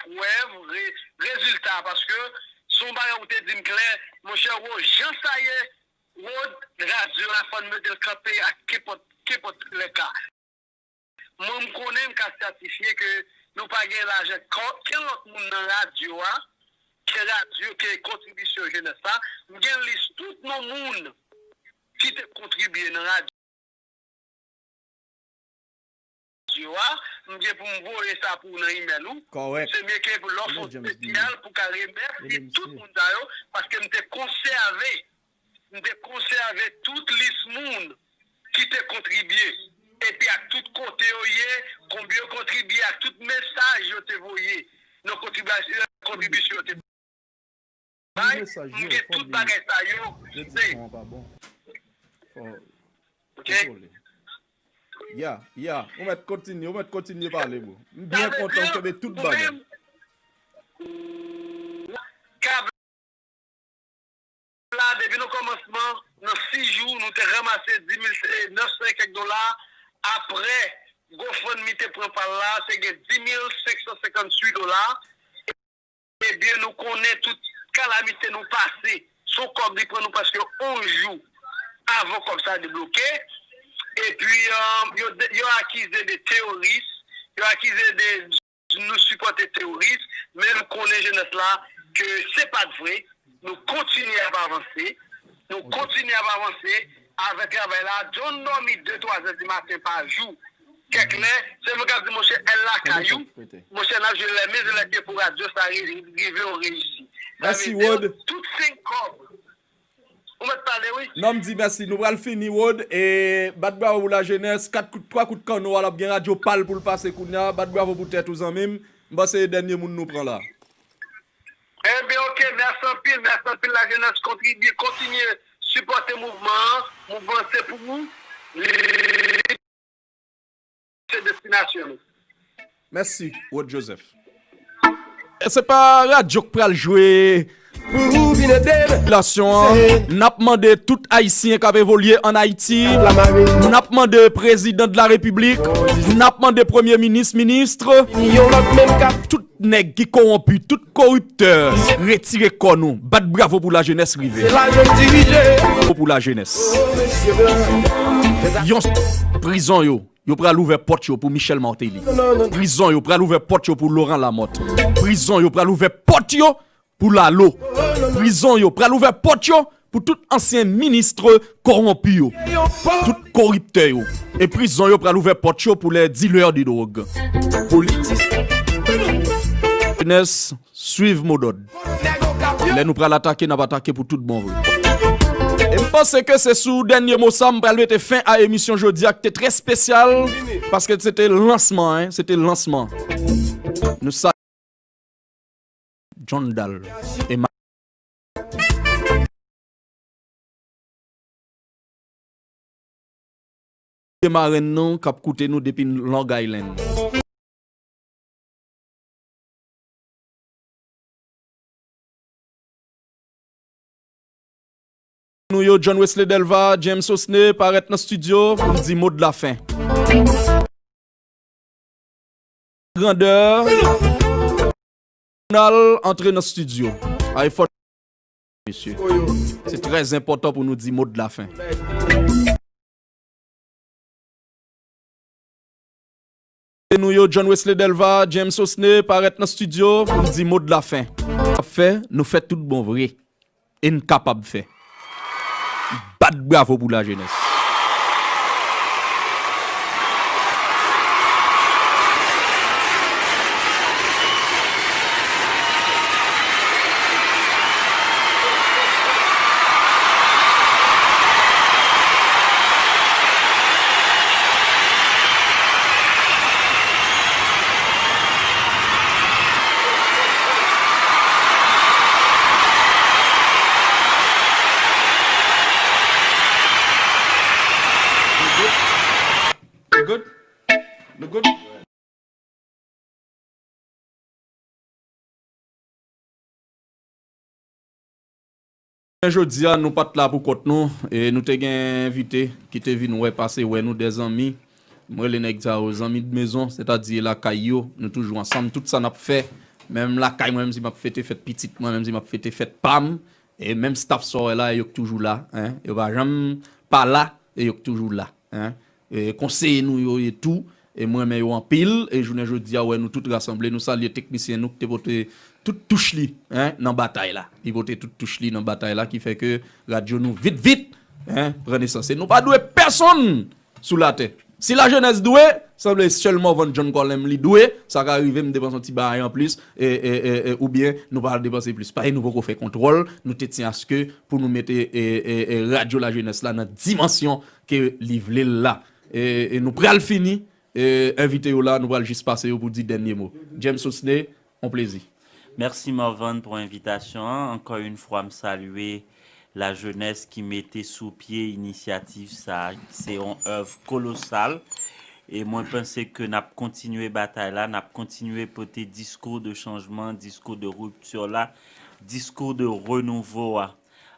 prèv, re-, rezilta, paske se yon bagay ou te di m klè, monchè, wo, jan sa ye, wo, radyo a fò n mete l kanpe ak kenpòt, kenpòt lè ka. Mwen, m konnen, m ka sètifye ke nou pa gen lajan. Okenn lòt moun nan radyo a, ke radyo, ke kontribisyon jenès la, m gen lis tout non moun ki te kontribye nan radyo a, m gen pou m voye sa pou ou nan imèl ou. Kòrèk. Se mye ke lè w fè yon espesyal pou ka remèsye tout moun sa yo, paske m te konsève M te konsève tout lis moun ki te kontribye, epi ak tout kote yo ye, konbyen yo kontribye, ak tout mesaj yo te voye nan kontribasyon, kontribisyon yo te bay. M gen tout bagay sa yo. Ok. Ya, ya. Ou mèt kontinye, ou mèt kontinye pale, bro. M byen kontan, ou kenbe tout bagay. La, depi nan kòmansman, nan sis jou, nou te ranmase dis mil nèf san e kèk dola. Apre, GoFundMe te pran pa l la, te gen dis mil senk san senkantuit dola. Ebyen, nou konnen tout kalamite nou pase. Se yon kòb li pran nou prèske onz jou avan kòb sa debloke. Epi, euh, yo, yo akize de teworis, yo akize de nou sipòte teworis, men m konnen jenès la ke se pa t vre. Nou kontinye ap avanse. Nou kontinye ap avanse avèk travay la. John dòmi de, twa zè di maten pa jou. Kèk lè, se mwen k ap di, monchè, èl lakay ou, monchè, n ap jwe lè men lè pye pou radyo sa ri-, rive yon reyisi. Sa vle di, tout senk kòb Ou mèt pale, wi. Non, m di mèsi. Nou pral fini, Rod. E bat bravo pou lajenès. Kat kout, twa kout kanno a, l ap gen radyo pa l pou l pase kounye a. Bat bravo pou tèt ou, zanmi m. M panse e dènye moun nou pran la. Ebyen, oke. Mèsi anpil. Mèsi anpil, lajenès. Kontribye, kontinye sipòte mouvman an. Mouvman an se pou ou. Li se destinasyon nou. Mèsi, Rod Joseph. Se pa radyo k pral jwe popilasyon an. N ap mande tout Ayisyen k ap evolye ann Ayiti. N ap mande Prezidan de la Repiblik. N ap mande Premye Minis, minis. Tout nèg ki kowonpi, tout koriptè, retire kò nou. Bat bravo pou lajenès rive. Pou lajenès. Yon prizon yo. Yo pral ouvè pòt yo pou Michel Martelly. Prizon yo pral ouvè pòt yo pou Laurent Lamothe. Prizon yo pral ouvè pòt yo pou Lalo. Prizon yo pral ouvè pòt yo pou tout ansyen minis kowonpi yo. Tout koriptè yo. E prizon yo pral ouvè pòt yo pou les dealers de drogue. Politisyen. Nès, swiv modòd. Lè nou pral atake, n ap atake pou tout bon vre. E m panse ke se sou dènye mo sa m pral mete fen a emisyon jodi a ki te trè espesyal, paske se te lansman, en, se te lansman. Nou sa John Dal e ma- marenn nou k ap koute nou depi Long Island. Nou yo, John Wesley Delva, James Osney, parèt nan estidyo pou n di mo de la fen. Grandè, jounal antre nan estidyo. Ay, fò, mesye. Se trè enpòtan pou nou di mo de la fen. Nou yo, John Wesley Delva, James Osney, parèt nan estidyo pou n di mo de la fen. Ap fè, nou fè tout bon vre. E n kapab fè. Bat bravo pou lajenès. Nou good? Nou good? Jodi a, nou pa t la pou kont nou, e nou te gen envite ki te vin wè, pase wè nou, de zanmi. M rele nèg sa yo zanmi de mezon, sètadi lakay yo, nou toujou ansanm, tout sa n ap fè, menm lakay mwen, menm si m ap fete fèt pitit mwen, menm si m ap fete fèt pa m, e menm staff sa w wè la, yo k toujou la, en, yo pa janm pa la, e yo k toujou la, en. E, konseye nou yo ye tou, e m renmen yo anpil, e jounen jodi a, wè nou tout rasanble, nou salye teknisyen nou ki te pote tout touch li, en, nan batay la. Li pote tout touch li nan batay la, ki fè ke radyo nou vit, vit, en, pran nesans. E nou pa dwe pèsonn sou latè. Si lajenès dwe, sanble sèl Morvan John Colem li dwe, sa ka rive m depanse yon ti bagay anplis, e, e, e, e, oubyen nou pa depanse plis. Paske nou poko fè kontwòl, nou te tyen aske pou nou mete, e, e, e, radyo lajenès la nan dimansyon ke li vle l la. E, e nou pral fini, e, envite yo la, nou pral jis pase yo pou di dènye mo. James Osney, on plezi. Mèsi Morvan pou envitasyon an. Ankò yon fwa, m salye lajenès ki mete sou pye inisyativ sa a. Se yon èv kolosal. E mwen panse ke n ap kontinye batay la, n ap kontinye pote diskou de chanjman, diskou de ripti la, diskou de renouvo a.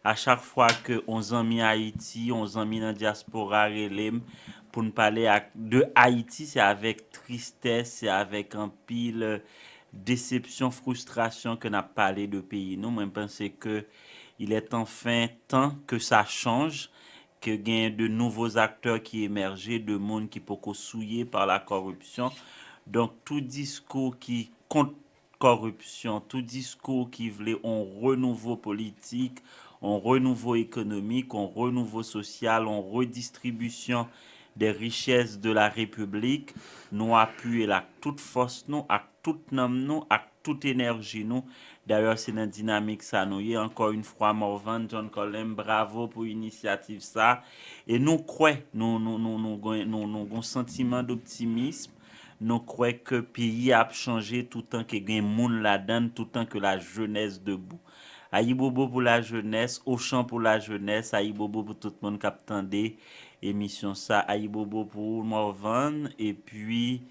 A chak fwa ke on zanmi Ayiti, on zanmi nan dyaspora rele m pou n pale ak, de Ayiti, se avèk tristès, se avèk anpil, euh, desepsyon, fristrasyon ke n ap pale de peyi nou. Mwen panse ke il est enfin temps que ça change, ke gen de nouveaux acteurs qui émergent, de moun ki poko souye par la corruption. Donk, tout diskou ki kont kòripsyon, tout diskou ki vle on renouvo politik, on renouvo ekonomik, on renouvo sosyal, on redistribisyon des richesses de la République, nou apiye l ak tout fòs nou, ak tout nanm nou, ak tout enèji nou. Dayè, se nan dinamik sa nou ye. Ankò yon fwa, Morvan, John Colem, bravo pou inisyativ sa. E nou kwè, nou, nou, nou, nou, gen- nou, nou gon santiman doptimism. Nou kwè ke peyi a ap chanje toutan ke gen moun ladan l, toutan ke lajenès debou. Ayibobo pou lajenès, Ochan pou lajenès, ayibobo pou tout moun k ap tande emisyon sa. Ayibobo pou ou, Morvan, epi,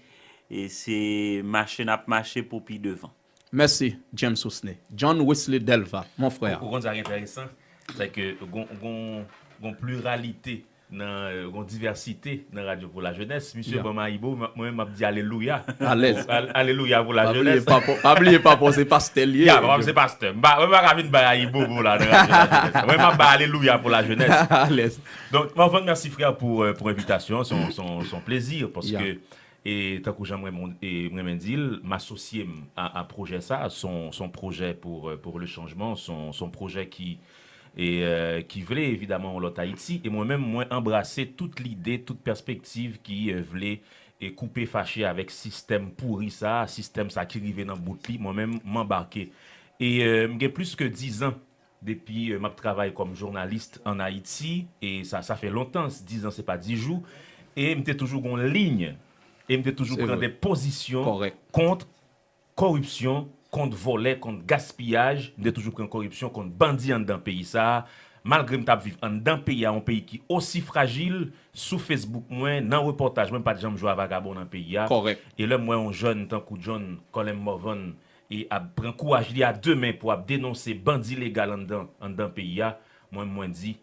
e se mache n ap mache pou pi devan. Mèsi, James Osney. John Wesley Delva, mon frè. Ou, ou konn sa ki enteresan? Se ke gon, gon, gon pliralite nan, euh, gon divèsite nan Radyo pou Lajenès. Misye ban m ayibo, mwen, mwen, m ap di alelouya. Alèz. Al-, alelouya pou lajenès. Pa bliye pa pou, pa bliye pa pou, se pastè l ye. Ya, papa m se pastè. M pa, mwen pa ka vin bay ayibobo la nan Radyo Lajenès. Mwen, m ap bay alelouya pou lajenès. Alèz. Donk, Morvan, mèsi frè pou, euh, pou envitasyon. Se yon, se yon, se yon plezi, paske, e tankou jan mwen, mwen, e mwen menm di l, m asosye m a, a pwojè sa. Se yon, se yon pwojè pou, euh, pou le changement. Se yon, se yon pwojè ki, e, euh, ki vle evidaman yon lòt Ayiti. E mwen menm, mwen anbrase tout lide, tout pèspektiv ki, euh, vle, e koupe fache avèk sistèm pouri sa a, sistèm sa ki rive nan bout li, mwen menm, m anbake. E, e, m gen plis ke dizan depi, e, m ap travay kòm jounalis ann Ayiti, e sa, sa fè lontan, dizan se pa dis jou, e m te toujou gon liy, e m te toujou pran de pozisyon kont koripsyon, kont vòlè, kont gaspiyaj, m te toujou pran koripsyon, kont bandi anndan peyi sa a. Malgre m t ap viv anndan peyi a, yon peyi ki osi frajil, sou Facebook mwen, nan repòtaj mwen, m pa t janm jwe a vagabon nan peyi a. E lè m wè yon jèn tankou John Colem Morvan e ap pran kouraj li a de men pou ap denonse bandi legal anndan, anndan peyi a, mwen, mwen di,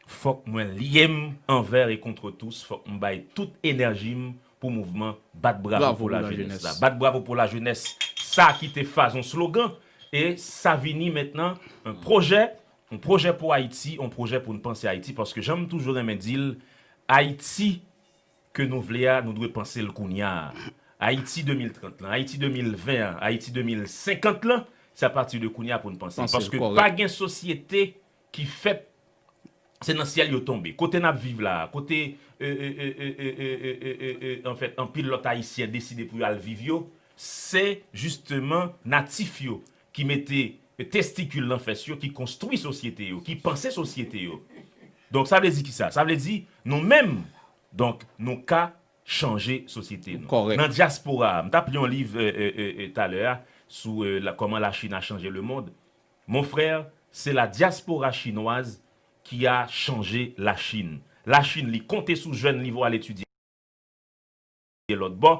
fòk mwen lye m anvè e contre tous, fòk m bay tout enèji m pou mouvman Bat Bravo pou Lajenès la. Bat Bravo pou Lajenès, sa ki te faz yon slogan, e sa vini mentnan yon pwojè, yon pwojè pou Ayiti, yon pwojè pou n panse Ayiti, paske jan m toujou renmen di l, Ayiti ke nou vle a, nou dwe panse l kounye a. Ayiti de mil trant lan, Ayiti de mil ven an, Ayiti de mil senkant lan, se apati de kounye a pou n panse l. Paske pa gen sosyete ki fèt se nan syèl yo tonbe. Kote n ap viv la a, kote, e, e, e, e, e, e, e, e, e, anfèt, anpil lòt Ayisyen deside pou yo al viv yo, se jisteman natif yo ki mete testikil nan fès yo, ki konstwi sosyete yo, ki panse sosyete yo. Donk, sa vle di ki sa? Sa vle di, nou menm, donk, nou ka chanje sosyete nou. Nan dyaspora a, m t ap li yon liv, e, e, e, e, talè a, sou, e, la, comment la Chine a changé le monde. Mon frère, c'est la diaspora chinoise qui a changé la Chine. Lachin, li konte sou jèn li vo al etidye lòt bò,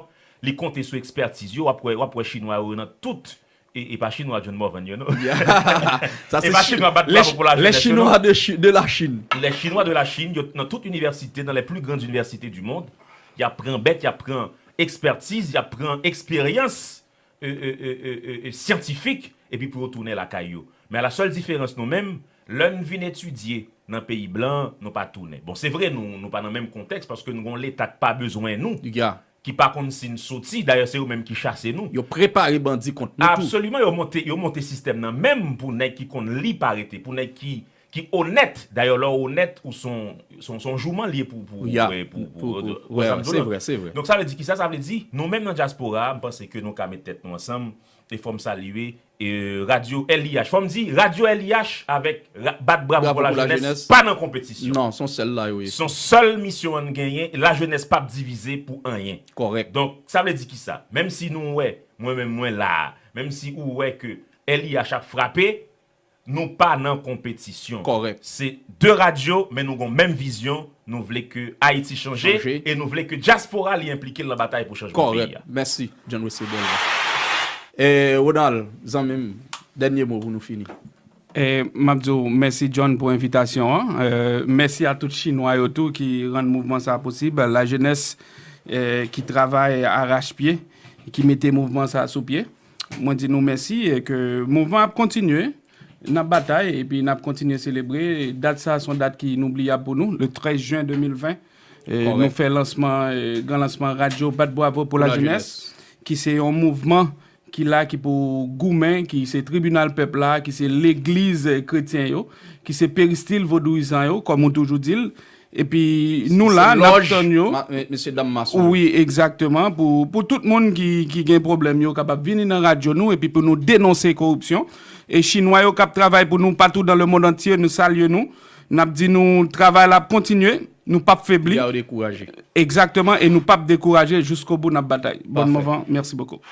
li konte sou ekspètiz yo, w ap wè, w ap wè chinwa yo nan tout, e, e pa chinwa John Morvan yo, non. E pa chinwa bat bravo pou lajenès yo, non. Les Chinois de Chi-, de la Chine. Les Chinois de la Chine, yo nan tout inivèsite, dans les plus grandes universités du monde, y ap pran bèt, y ap pran ekspètiz, y ap pran eksperyans, e, e, e, e, e, e, syantifik, epi pou yo tounen lakay yo. Men a la sèl diferans nou menm, lè n vin etidye nan peyi blan, nou pa tounen. Bon, se vre, nou, nou pa nan menm kontèks, paske nou gon Leta k pa bezwen nou, ki pa konn si n soti, dayè se yo menm ki chase nou. Yo prepare bandi kont nou tou. Absoliman, yo monte, yo monte sistèm nan menm pou nèg ki konn li pa rete, pou nèg ki ki onèt. Dayè, lè w onèt, ou se yon, se yon, se yon jouman li ye pou, pou, pou, pou, pou, pou, pou, pou, se vre, se vre. Donk, sa vle di ki sa? Sa vle di, nou menm nan dyaspora a, m panse ke nou ka met tèt nou ansanm, e fò m salye, e, Radyo L I H. Fò m di, Radyo L I H avèk ra-, Bat Bravo pou Lajenès pa nan konpetisyon. Non, se yon sèl la yo ye. Se yon sèl misyon an n genyen, lajenès p ap divize pou anyen. Kòrèk. Donk, sa vle di ki sa? Menm si nou wè, mwen menm mwen la a, menm si ou wè ke L I H ap frape, nou pa nan konpetisyon. Kòrèk. Se de radyo, men nou gon menm vizyon. Nou vle ke Ayiti chanje e nou vle ke dyaspora li enplike l nan batay pou chanjman peyi a. Kòrèk. Mèsi, John Wesley Bèlvan. E, Ronald, zanmi m, dènye mo pou nou fini. E, m ap di w mèsi, John, pou envitasyon an. E, mèsi a tout chinwa yo tou ki rann mouvman sa a posib. Lajenès, e, ki travay arachpye, ki mete mouvman sa a sou pye. Mwen di nou mèsi e ke mouvman ap kontinye. N ap batay epi n ap kontinye selebre. Dat sa a se yon dat ki inoubliyab pou nou, le trèz jen de mil ven. E, nou fè lansman, e, gran lansman Radyo Bat Bravo pou Lajenès, ki se yon mouvman ki la, ki pou goumen, ki se tribinal pèp la, ki se legliz, e, kretyen yo, ki se peristil vodouyizan yo, kòm ou toujou di l. Epi nou la, n ap tann yo. Wi, egzakteman. Pou, pou tout moun ki, ki gen pwoblèm yo kapab vini nan radyo nou epi pou nou denonse koripsyon. E chinwa yo k ap travay pou nou patou dans le monde entier, nou salye nou. N ap di nou travay la ap kontinye, nou p ap febli. Egzakteman, e nou p ap dekouraje, jiskobou n ap batay. Bon mouvman, mèsi bokou.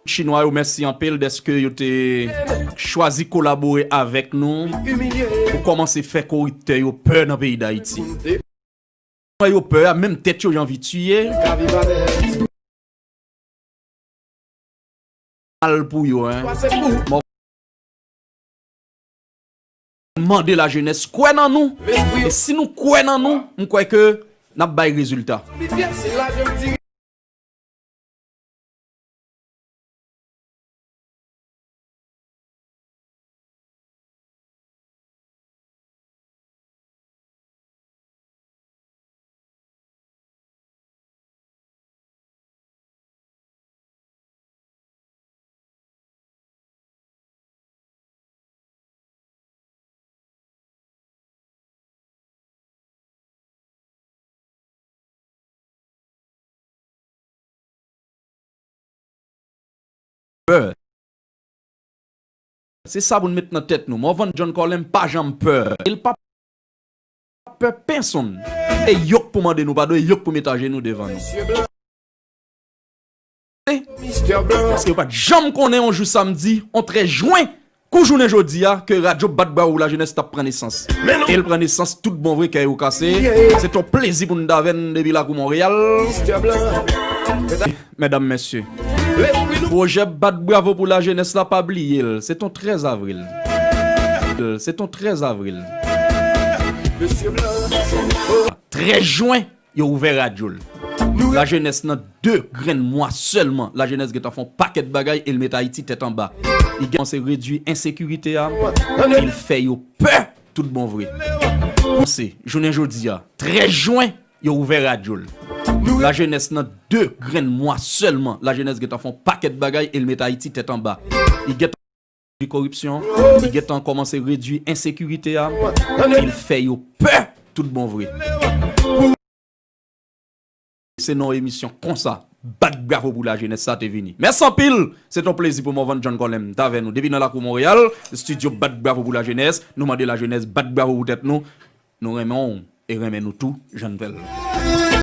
Chinwa yo, mèsi anpil dèske yo te chwazi kolabore avèk nou pou kòmanse fè koriptè yo pè nan peyi Dayiti. Chinwa yo pè a, menm tèt yo, yo anvi tiye. Mal pou yo, en. Mande lajenès kwè nan nou. E si nou kwè nan nou, m kwè ke n ap bay rezilta. pè. Se sa pou n met nan tèt nou. Morvan John Colem pa janm pè. E l pa pè pèsonn. E yo k pou mande nou padon, e yo k pou met ajenou devan nou. Paske yo pa t janm konnen yon jou samdi, yon trèz jen, kou jounen jodi a, ke radyo Bat Bravo pou Lajenès t ap pran nesans. E l pran nesans tout bon vre, kè yo kase. Se t yon plezi pou n t avè n depi lakou Monreyal. Medam, mesye, pwojè Bat Bravo pou Lajenès la, pa bliye l. Se t yon trèz avril. Se t yon trèz avril. Trèz jen, yo ouvè radyo l. Lajenès nan de grenn mwa sèlman, lajenès gentan fè yon pakèt bagay e l met Ayiti tèt anba. Li gen kòmanse redui ensekirite a, e l fè yo pè tout bon vre. Panse, jounen jodi a, trèz jen, yo ouvè radyo l. Lajenès nan de grenn mwa sèlman, lajenès gentan fè yon pakèt bagay e l met Ayiti tèt anba. Li gentan redui koripsyon, li gentan kòmanse redui ensekirite a, e l fè yo pè tout bon vre. Se nan yon emisyon konsa, Bat Bravo pou Lajenès sa te vini. Mèsi anpil, se t yon plezi pou Morvan John Colem t avè nou depi nan lakou Monreyal, estidyo Bat Bravo pou Lajenès. Nou mande lajenès bat bravo pou tèt nou. Nou renmen w e renmen nou tou, jan n fè l.